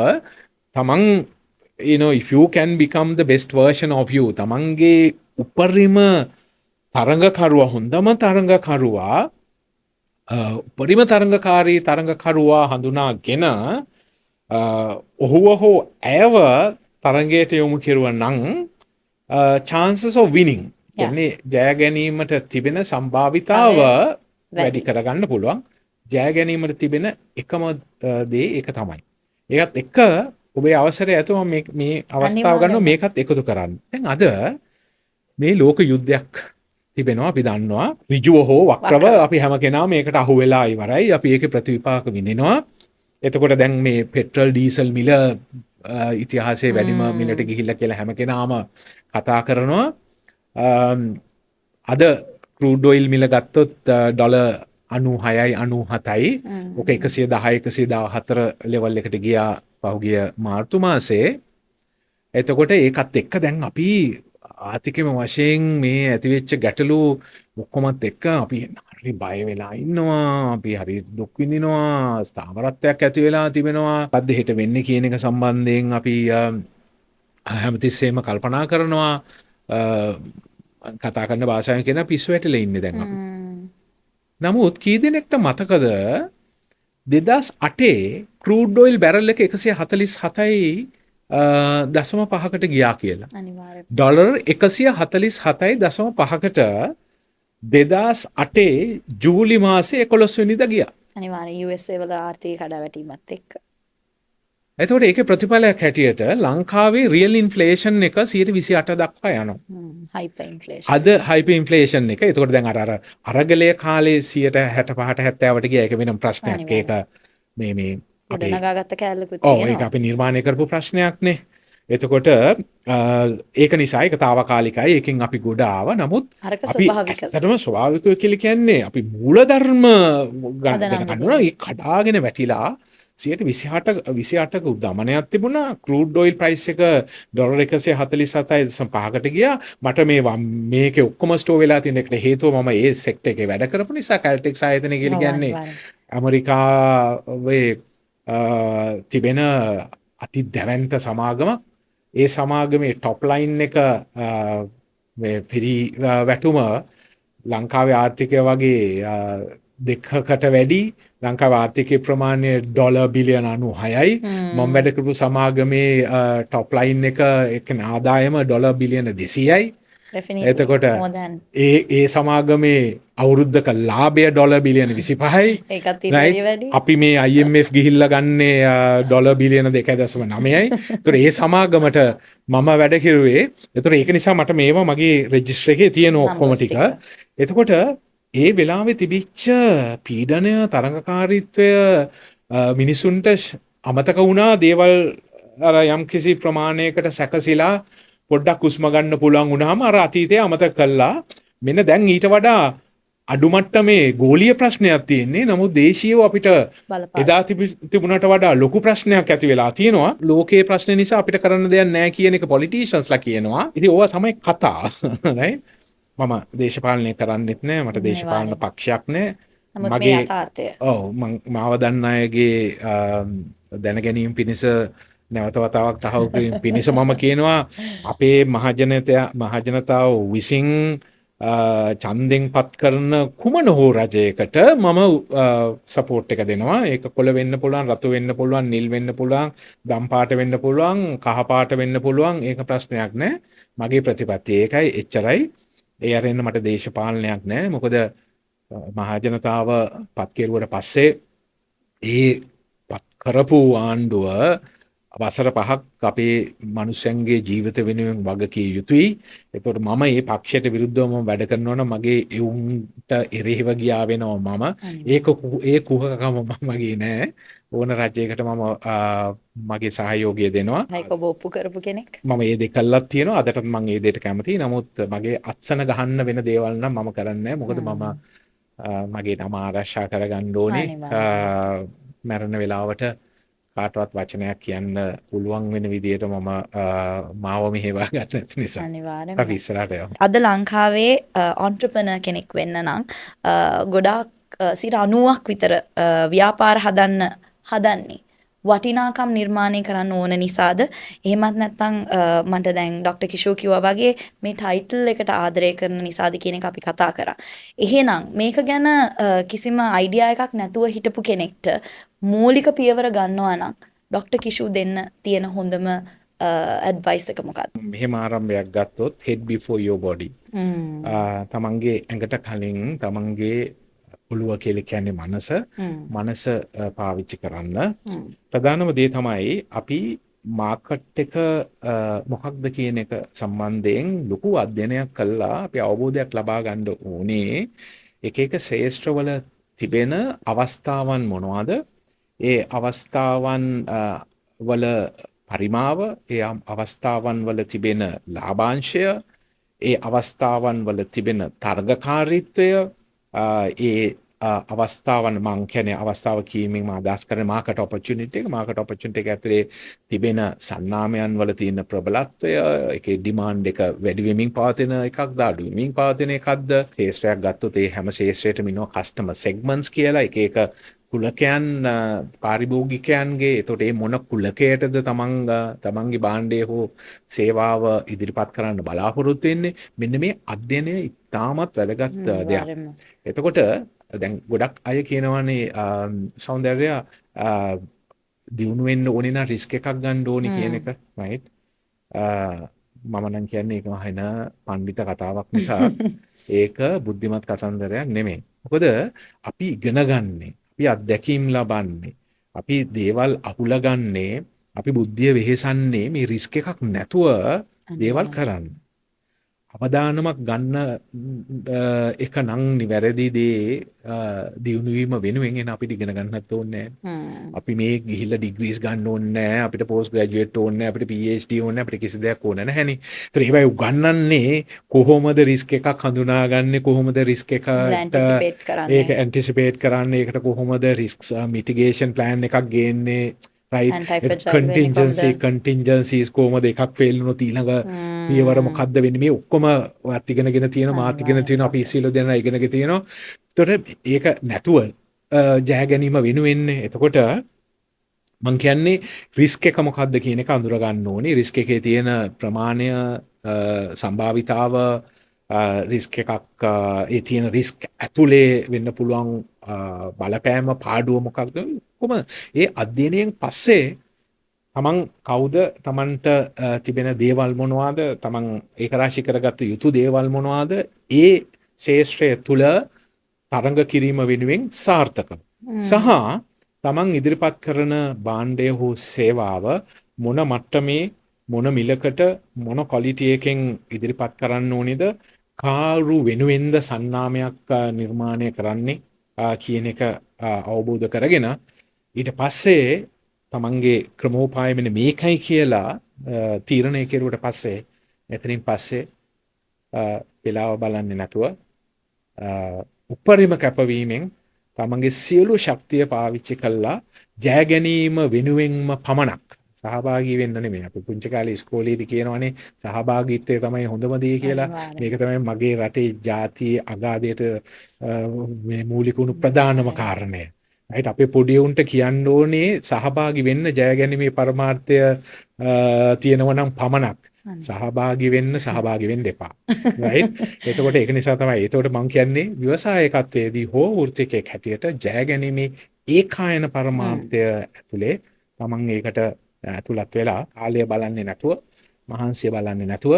තමන්, you know if you can become the best version of you, තමන්ගේ උපරිම තරඟකරුවා, හොඳම තරඟකරුවා, උපරිම තරඟකාරී තරඟකරුවා හඳුනාගෙන ඔහුව හෝ ඇයව තරඟයට යොමු කෙරුවා නම් chances of winning, කියන්නේ ජය ගැනීමට තිබෙන සම්භාවිතාව වැඩි කරගන්න පුළුවන්. ජය ගැනීමට තිබෙන එකම දේ ඒක තමයි. ඒකත් එක්ක ඔබේ අවසරය ඇතුව මම මේ අවස්ථාව ගන්නවා මේකත් එකතු කරන්න. දැන් අද මේ ලෝක යුද්ධයක් තිබෙනවා, අපි දන්නවා. ඍජුව හෝ වක්‍රව අපි හැම කෙනාම මේකට අහු වෙලා ඉවරයි. අපි ඒකේ ප්‍රතිවිපාක විඳිනවා. එතකොට දැන් මේ පෙට්‍රල් ඩීසල් මිල ඉතිහාසයේ වැඩිම මිලට ගිහිල්ලා කියලා හැම කෙනාම කතා කරනවා. අද ක්‍රූඩ් ඔයිල් මිල ගත්තොත් ඩොලර් 96යි 97යි. ඔක 110 114 ලෙවල් එකට ගියා පහුගිය මාර්තු මාසේ. එතකොට ඒකත් එක්ක දැන් අපි ආර්ථිකම වශයෙන් මේ ඇතිවෙච්ච ගැටලු ඔක්කොමත් එක්ක අපි හරි බය වෙලා ඉන්නවා, අපි හරි දුක් විඳිනවා, ස්ථාවරත්වයක් ඇති වෙලා තිබෙනවා. මොකද්ද හෙට වෙන්නේ කියන එක සම්බන්ධයෙන් අපි හැමතිස්සෙම කල්පනා කරනවා. කතා කරන භාෂාවෙන් කියන පිස්සු වැටිලා ඉන්නේ දැන් අපි. නමුත් කී දෙනෙක්ට මතකද 2008 ක්‍රූඩ් ඔයිල් බැරල් එක 147.5කට ගියා කියලා. අනිවාර්යයෙන්. ඩොලර් 147.5කට 2008 ජූලි මාසේ 11 වෙනිදා ගියා. අනිවාර්යයෙන් USA වල ආර්ථික කඩාවැටීමත් එක්ක. එතකොට ඒකේ ප්‍රතිඵලයක් හැටියට ලංකාවේ රියල් ඉන්ෆ්ලේෂන් එක 28 දක්වා යනවා. Hyper inflation. අද හයිපර් ඉන්ෆ්ලේෂන් එක. එතකොට දැන් අර අර අරගලය කාලේ 65ට 70ට ගියා. ඒක වෙනම ප්‍රශ්නයක්. ඒක මේ මේ ගොඩ නගාගත්ත කෑල්ලකුත් ඔව්, ඒක අපි නිර්මාණය කරපු ප්‍රශ්නයක් නේ. එතකොට ඒක නිසා ඒක තාවකාලිකයි. ඒකෙන් අපි ගොඩ ආවා. නමුත් අරක අපි ස්වභාවික. ඇත්තටම ස්වභාවිකව කියලා කියන්නේ අපි මූලධර්ම පදනම් ගන්න ගන්නවා. ඒ කඩාගෙන වැටිලා 128 28ක දමනයක් තිබුණා. ක්‍රූඩ් ඔයිල් ප්‍රයිස් එක ඩොලර් 147.5කට ගියා. මට මේ මේකේ ඔක්කොම ස්ටෝර් වෙලා තියෙන එකට හේතුව මම ඒ සෙක්ටර් එකේ වැඩ කරපු නිසා. කැල්ටෙක්ස් ආයතනය කියලා කියන්නේ ඇමරිකාවේ තිබෙන අති දැවැන්ත සමාගමක්. ඒ සමාගමේ ටොප් ලයින් එක මේ පිරි වැටුම ලංකාවේ ආර්ථිකය වගේ දෙකකට වැඩි. ලංකාවේ ආර්ථිකයේ ප්‍රමාණය ඩොලර් බිලියන 96යි. මම වැඩ කරපු සමාගමේ ටොප් ලයින් එක, ඒ කියන්නේ ආදායම ඩොලර් බිලියන 200යි. එතකොට ඒ ඒ සමාගමේ අවුරුද්දක ලාභය ඩොලර් බිලියන 25යි. ඒකත් ඊට වැඩිය වැඩි. අපි මේ IMF ගිහිල්ලා ගන්නේ ඩොලර් බිලියන 2.9යි. ඒතර ඒ සමාගමට මම වැඩ කෙරුවේ. ඒතර ඒක නිසා මට මේවා මගේ රෙජිස්ටර් එකේ තියෙන ඔක්කොම ටික. එතකොට ඒ වෙලාවේ තිබිච්ච පීඩනය, තරඟකාරීත්වය මිනිසුන්ට අමතක වුණා දේවල්. අර යම්කිසි ප්‍රමාණයකට සැකසිලා පොඩ්ඩක් හුස්ම ගන්න පුළුවන් වුණාම අර අතීතය අමතක කළා. මෙන්න දැන් ඊට වඩා අඩු මට්ටමේ ගෝලීය ප්‍රශ්නයක් තියෙන්නේ. නමුත් දේශීයව අපිට එදා තිබුණට වඩා ලොකු ප්‍රශ්නයක් ඇති වෙලා තියෙනවා. ලෝකයේ ප්‍රශ්න නිසා අපිට කරන්න දෙයක් නැහැ කියන එක පොලිටිෂියන්ස්ලා කියනවා. ඉතින් ඕවා තමයි කතා. Right? මම දේශපාලනය කරන්නෙත් නෑ. මට දේශපාලන පක්ෂයක් නෑ. මගේ යථාර්ථය. ඔව්, මං මාව දන්න අයගේ දැන ගැනීම පිණිස, නැවත වතාවක් තහවුරු කිරීම පිණිස මම කියනවා, අපේ මහජනතාව විසින් ඡන්දෙන් පත් කරන කුමන හෝ රජයකට මම සපෝට් එක දෙනවා. ඒක කොළ වෙන්න පුළුවන්, රතු වෙන්න පුළුවන්, නිල් වෙන්න පුළුවන්, දම් පාට වෙන්න පුළුවන්, කහ පාට වෙන්න පුළුවන්. ඒක ප්‍රශ්නයක් නෑ. මගේ ප්‍රතිපත්තිය ඒකයි, එච්චරයි. ඒ අරෙන්න මට දේශපාලනයක් නෑ. මොකද මහජනතාව පත් කෙරුවට පස්සේ ඒ පත් කරපු ආණ්ඩුව වසර 5ක් අපේ මනුෂ්‍යයන්ගේ ජීවිත වෙනුවෙන් වග කිය යුතුයි. එතකොට මම මේ පක්ෂයට විරුද්ධව මම වැඩ කරනවා නම් මගේ එවුන්ට එරෙහිව ගියා වෙනවා මම. ඒක ඒ කුහකකම මගේ නෑ. ඕන රජයකට මම මගේ සහයෝගය දෙනවා. ඒක ඔබ ඔප්පු කරපු කෙනෙක්. මම මේ දේ කළත් තියෙනවා. අදටත් මම ඒ දෙයට කැමතියි. නමුත් මගේ අත්සන ගහන්න වෙන දේවල් නම් මම කරන්නේ නෑ. මොකද මම මගේ නම ආරක්ෂා කරගන්න ඕනේ. මැරෙන වෙලාවට කාටවත් වචනයක් කියන්න පුළුවන් වෙන විදියට මම මාව මෙහෙවා ගන්න නැති නිසා. අනිවාර්යයෙන්ම. අපි ඉස්සරහට යමු. අද ලංකාවේ ඔන්ට්‍රප්‍රනර් කෙනෙක් වෙන්න නම් ගොඩාක් 90ක් විතර ව්‍යාපාර හදන්න හදන්නේ වටිනාකම් නිර්මාණය කරන්න ඕන නිසාද, එහෙමත් නැත්නම් මට දැන් ඩොක්ටර් කිෂෝ කිව්වා වගේ මේ ටයිටල් එකට ආදරය කරන නිසාද කියන එක අපි කතා කරා. එහෙනම් මේක ගැන කිසිම අයිඩියා එකක් නැතුව හිටපු කෙනෙක්ට මූලික පියවර ගන්නවා නම් ඩොක්ටර් කිෂෝ දෙන්න තියෙන හොඳම ඇඩ්වයිස් එක මොකක්ද? මෙහෙම ආරම්භයක් ගත්තොත්, head before your body. තමන්ගේ ඇඟට කලින් තමන්ගේ ඔළුව කියලා කියන්නේ මනස. මනස පාවිච්චි කරන්න. ප්‍රධානම දේ තමයි අපි මාකට් එක මොකක්ද කියන එක සම්බන්ධයෙන් ලොකු අධ්‍යයනයක් කළා අපි අවබෝධයක් ලබා ගන්න ඕනේ. එක එක ක්ෂේත්‍රවල තිබෙන අවස්ථාවන් මොනවද? ඒ අවස්ථාවන් වල පරිමාව, ඒ අවස්ථාවන් වල තිබෙන ලාභාංශය, ඒ අවස්ථාවන් වල තිබෙන තරගකාරීත්වය, ඒ අවස්ථාවන්, මං කියන්නේ අවස්ථාව කීමෙන් මම අදහස් කරන්නේ මාකට් ඔපචුනිටි එක. මාකට් ඔපචුනිටි එක ඇතුලේ තිබෙන සන්නාමයන් වල තියෙන ප්‍රබලත්වය, ඒකේ ඩිමාන්ඩ් එක වැඩි වෙමින් පවතින එකක්ද, අඩු වෙමින් පවතින එකක්ද. ක්ෂේත්‍රයක් ගත්තොත් ඒ හැම ක්ෂේත්‍රයකටම ඉන්නවා කස්ටමර් සෙග්මන්ට්ස් කියලා, එක එක කුලකයන්, පාරිභෝගිකයන්ගේ. එතකොට මේ මොන කුලකයටද තමන්ගේ භාණ්ඩය හෝ සේවාව ඉදිරිපත් කරන්න බලාපොරොත්තු වෙන්නේ, මෙන්න මේ අධ්‍යයනය ඉතාමත් වැදගත් දෙයක්. එතකොට දැන් ගොඩක් අය කියනවානේ සෞන්දර්ය, දියුණු වෙන්න ඕනේ නම් රිස්ක් එකක් ගන්න ඕනේ කියන එක, රයිට්? මම නම් කියන්නේ ඒක වෙන පණ්ඩිත කතාවක් නිසා ඒක බුද්ධිමත් කතන්දරයක් නෙමෙයි. මොකද අපි ඉගෙන ගන්නේ, අපි අත්දැකීම් ලබන්නේ, අපි දේවල් අහුලගන්නේ, අපි බුද්ධිය වෙහෙසන්නේ මේ රිස්ක් එකක් නැතුව දේවල් කරන්න. අවදානමක් ගන්න එක නම් නිවැරදි දේ දියුණු වීම වෙනුවෙන් එන අපිට ඉගෙන ගන්නත් ඕනේ නෑ. අපි මේ ගිහිල්ලා ඩිග්‍රීස් ගන්න ඕනේ නෑ. අපිට පෝස්ට් ග්‍රැජුවේට් ඕනේ නෑ. අපිට PhD ඕනේ නෑ. අපිට කිසි දෙයක් ඕනේ නැහැනේ. ඒතර ඒවයි උගන්වන්නේ කොහොමද රිස්ක් එකක් හඳුනාගන්නේ, කොහොමද රිස්ක් එකට ඇන්ටිසිපේට් කරන්නේ, ඒක ඇන්ටිසිපේට් කරන්නේ, ඒකට කොහොමද රිස්ක්ස් මිටිගේෂන් ප්ලෑන් එකක් ගේන්නේ, රයිට්, කන්ටින්ජන්සිස් කොහොමද, එකක් ෆේල් වුණොත් ඊළඟ පියවර මොකද්ද වෙන්නේ, මේ ඔක්කොම ඔයත් ඉගෙනගෙන තියෙනවා, මාත් ඉගෙන තියෙනවා, අපි සියලු දෙනා ඉගෙනගෙන තියෙනවා. ඒතකොට ඒක නැතුව ජය ගැනීම වෙනුවෙන්නේ. එතකොට මං කියන්නේ රිස්ක් එක මොකද්ද කියන එක අඳුර ගන්න ඕනේ. රිස්ක් එකේ තියෙන ප්‍රමාණය, සම්භාවිතාව, රිස්ක් එකක් ඒ තියෙන රිස්ක් ඇතුලේ වෙන්න පුළුවන් බලපෑම, පාඩුව මොකක්ද, කොහොම ඒ අධ්‍යයනයෙන් පස්සේ තමන් කවුද, තමන්ට තිබෙන දේවල් මොනවාද, තමන් ඒක රාශී කරගත්ත යුතු දේවල් මොනවාද, ඒ ක්ෂේත්‍රය තුල තරඟ කිරීම වෙනුවෙන් සාර්ථක සහ තමන් ඉදිරිපත් කරන භාණ්ඩය හෝ සේවාව මොන මට්ටමේ, මොන මිලකට, මොන ක්වොලිටි එකෙන් ඉදිරිපත් කරන්න ඕනේද, කාරු වෙනුවෙන්ද සන්නාමයක් නිර්මාණය කරන්නේ කියන එක අවබෝධ කරගෙන ඊට පස්සේ තමන්ගේ ක්‍රමෝපාය මෙන්න මේකයි කියලා තීරණය කෙරුවට පස්සේ එතනින් පස්සේ වෙලාව බලන්නේ නැතුව උපරිම කැපවීමෙන් තමන්ගේ සියලු ශක්තිය පාවිච්චි කළා ජය ගැනීම වෙනුවෙන්ම පමණක් සහභාගී වෙන්න නෙමෙයි. අපි පුංචි කාලේ ඉස්කෝලේදී කියනවනේ සහභාගීත්වය තමයි හොඳම දේ කියලා. මේක තමයි මගේ රටේ ජාතියේ අගාධයට මේ මූලික වුණු ප්‍රධානම කාරණය. රයිට්, අපේ පොඩි උන්ට කියන්න ඕනේ සහභාගී වෙන්න ජයගැනීමේ පරමාර්ථය තියෙනවා නම් පමණක්. සහභාගී වෙන්න සහභාගී වෙන්න එපා. රයිට්, එතකොට ඒක නිසා තමයි එතකොට මං කියන්නේ ව්‍යවසායකත්වයේදී හෝ වෘත්තිකයෙක් හැටියට ජයගැනීමේ ඒකායන පරමාර්ථය ඇතුලේ තමන් ඒකට ඇතුළත් වෙලා කාලය බලන්නේ නැතුව, මහන්සිය බලන්නේ නැතුව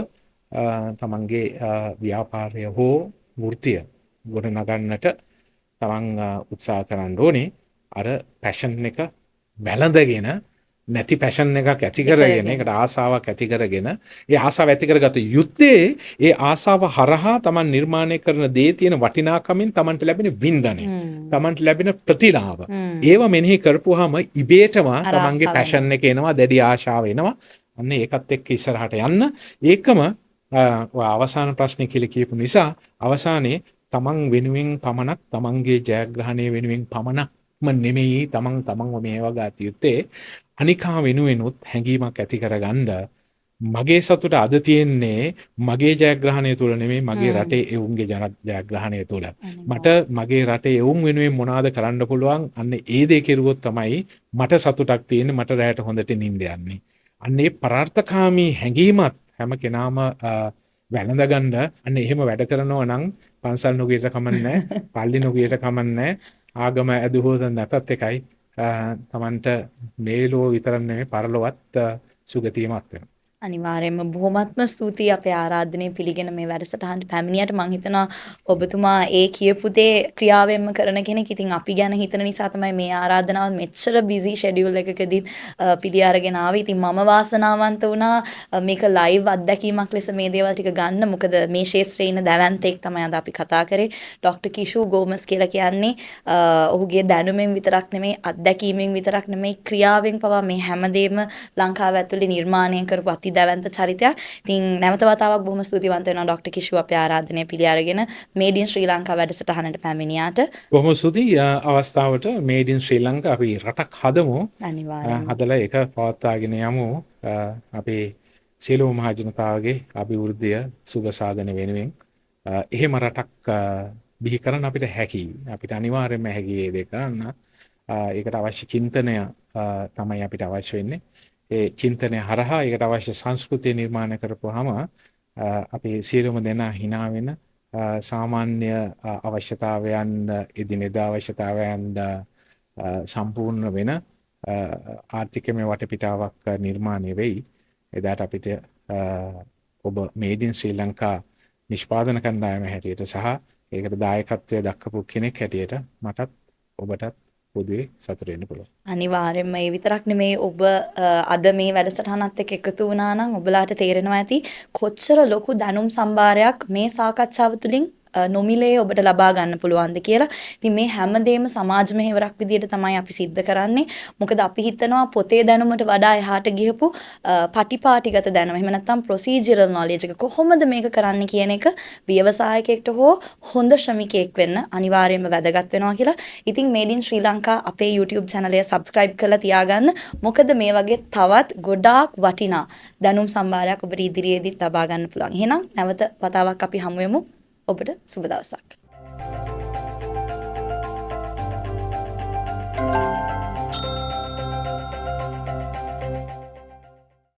තමන්ගේ ව්‍යාපාරය හෝ වෘත්තිය ගොඩනගන්නට තමන් උත්සාහ කරන්න ඕනේ. අර පැෂන් එක වැළඳගෙන, නැති පැෂන් එකක් ඇති කරගෙන, ඒකට ආසාවක් ඇති කරගෙන, ඒ ආසාව ඇති කරගත යුත්තේ ඒ ආසාව හරහා තමන් නිර්මාණය කරන දේ තියෙන වටිනාකමින් තමන්ට ලැබෙන වින්දනය, තමන්ට ලැබෙන ප්‍රතිලාභ, ඒව මෙනෙහි කරපුවාම ඉබේටම තමන්ගේ පැෂන් එක එනවා, දැඩි ආශාව එනවා. අන්න ඒකත් එක්ක ඉස්සරහට යන්න. ඒකම අවසාන ප්‍රශ්නේ කියලා කියපු නිසා අවසානයේ තමන් වෙනුවෙන් පමණක්, තමන්ගේ ජයග්‍රහණය වෙනුවෙන් පමණක්ම නෙමෙයි තමන් තමන්ව මේ වගේ අත යුත්තේ අනිකා වෙනුවෙනුත් හැඟීමක් ඇති කරගන්න. මගේ සතුට අද තියෙන්නේ මගේ ජයග්‍රහණය තුළ නෙමෙයි, මගේ රටේ එවුන්ගේ ජයග්‍රහණය තුළ. මට මගේ රටේ එවුන් වෙනුවෙන් මොනවාද කරන්න පුළුවන්, අන්න ඒ දේ කෙරුවොත් තමයි මට සතුටක් තියෙන්නේ, මට රැයට හොඳට නිින්ද යන්නේ. අන්න ඒ පරාර්ථකාමී හැඟීමත් හැම කෙනාම වැළඳගන්න. අන්න එහෙම වැඩ කරනවා නම් පන්සල් නොගියට කමන්නේ, පල්ලි නොගියට කමන්නේ, ආගම ඇදුවොත් නැතත් එකයි, තමන්ට මේ ලෝක විතරක් නෙමෙයි පරලොවත් සුගතියමත් වෙනවා. අනිවාර්යයෙන්ම බොහොමත්ම ස්තුතියි අපේ ආරාධනය පිළිගෙන මේ වැඩසටහනට පැමිණියට. මං හිතනවා ඔබතුමා ඒ කියපු දේ ක්‍රියාවෙන්ම කරන කෙනෙක්. ඉතින් අපි ගැන හිතන නිසා තමයි මේ ආරාධනාව මෙච්චර බිසි ෂෙඩියුල් එකකදීත් පිළි අරගෙන ආවේ. ඉතින් මම වාසනාවන්ත වුණා මේක ලයිව් අත්දැකීමක් ලෙස මේ දේවල් ටික ගන්න. මොකද මේ ක්ෂේත්‍රයේ ඉන්න දැවැන්තෙක් තමයි අද අපි කතා කරේ. ඩොක්ටර් කිෂු ගෝමස් කියලා කියන්නේ ඔහුගේ දැනුමෙන් විතරක් නෙමෙයි, අත්දැකීමෙන් විතරක් නෙමෙයි, ක්‍රියාවෙන් පවා මේ හැමදේම ලංකාව ඇතුලේ නිර්මාණය කරපු අති දැවැන්ත චරිතයක්. ඉතින් නැවත වතාවක් බොහොම ස්තුතිවන්ත වෙනවා ඩොක්ටර් කිෂු අපේ ආරාධනය පිළි අරගෙන මේඩ් ඉන් ශ්‍රී ලංකා වැඩසටහනට පැමිණියාට. බොහොම ස්තුතියි අවස්ථාවට. මේඩ් ඉන් ශ්‍රී ලංකා අපි රටක් හදමු. අනිවාර්යයෙන්ම. හදලා ඒක පවත්වාගෙන යමු. අපේ සියලුම මහ ජනතාවගේ අභිවෘද්ධිය සුබ සාධන වෙනුවෙන් එහෙම රටක් බිහි කරන්න අපිට හැකියි. අපිට අනිවාර්යයෙන්ම හැකි ඒ දේ කරන්න. ඒකට අවශ්‍ය චින්තනය තමයි අපිට අවශ්‍ය වෙන්නේ. ඒ චින්තනය හරහා ඒකට අවශ්‍ය සංස්කෘතිය නිර්මාණය කරපුවාම අපේ සියලුම දෙනා hina වෙන සාමාන්‍ය අවශ්‍යතාවයන්, එදිනෙදා අවශ්‍යතාවයන් සම්පූර්ණ වෙන ආර්ථිකමය වටපිටාවක් නිර්මාණය වෙයි. එදාට අපිට ඔබ මේඩ් ඉන් ශ්‍රී ලංකා නිෂ්පාදන කණ්ඩායම හැටියට සහ ඒකට දායකත්වය දක්වපු කෙනෙක් හැටියට මටත් ඔබටත් පොදුවේ සතුට වෙන්න පුළුවන්. අනිවාර්යෙන්ම ඒ විතරක් නෙමෙයි, ඔබ අද මේ වැඩසටහනත් එක්ක එකතු වුණා නම් ඔබලාට තේරෙනවා ඇති කොච්චර ලොකු දැනුම් සම්භාරයක් මේ සාකච්ඡාව තුළින් නොමිලේ ඔබට ලබා ගන්න පුළුවන්ද කියලා. ඉතින් මේ හැමදේම සමාජ මෙහෙවරක් විදියට තමයි අපි සිද්ධ කරන්නේ. මොකද අපි හිතනවා පොතේ දැනුමට වඩා එහාට ගියපු පටිපාටිගත දැනුම, එහෙම නැත්නම් ප්‍රොසීජරල් නොලෙජ් එක කොහොමද මේක කරන්න කියන එක ව්‍යවසායකයෙක්ට හෝ හොඳ ශ්‍රමිකයෙක් වෙන්න අනිවාර්යයෙන්ම වැදගත් වෙනවා කියලා. ඉතින් මේඩ් ඉන් ශ්‍රී ලංකා අපේ YouTube channel එක subscribe කරලා තියාගන්න. මොකද මේ වගේ තවත් ගොඩාක් වටිනා දැනුම් සම්භාරයක් ඔබට ඉදිරියේදීත් ලබා ගන්න පුළුවන්. එහෙනම් නැවත වතාවක් අපි හමු වෙමු. ඔබට සුබ දවසක්.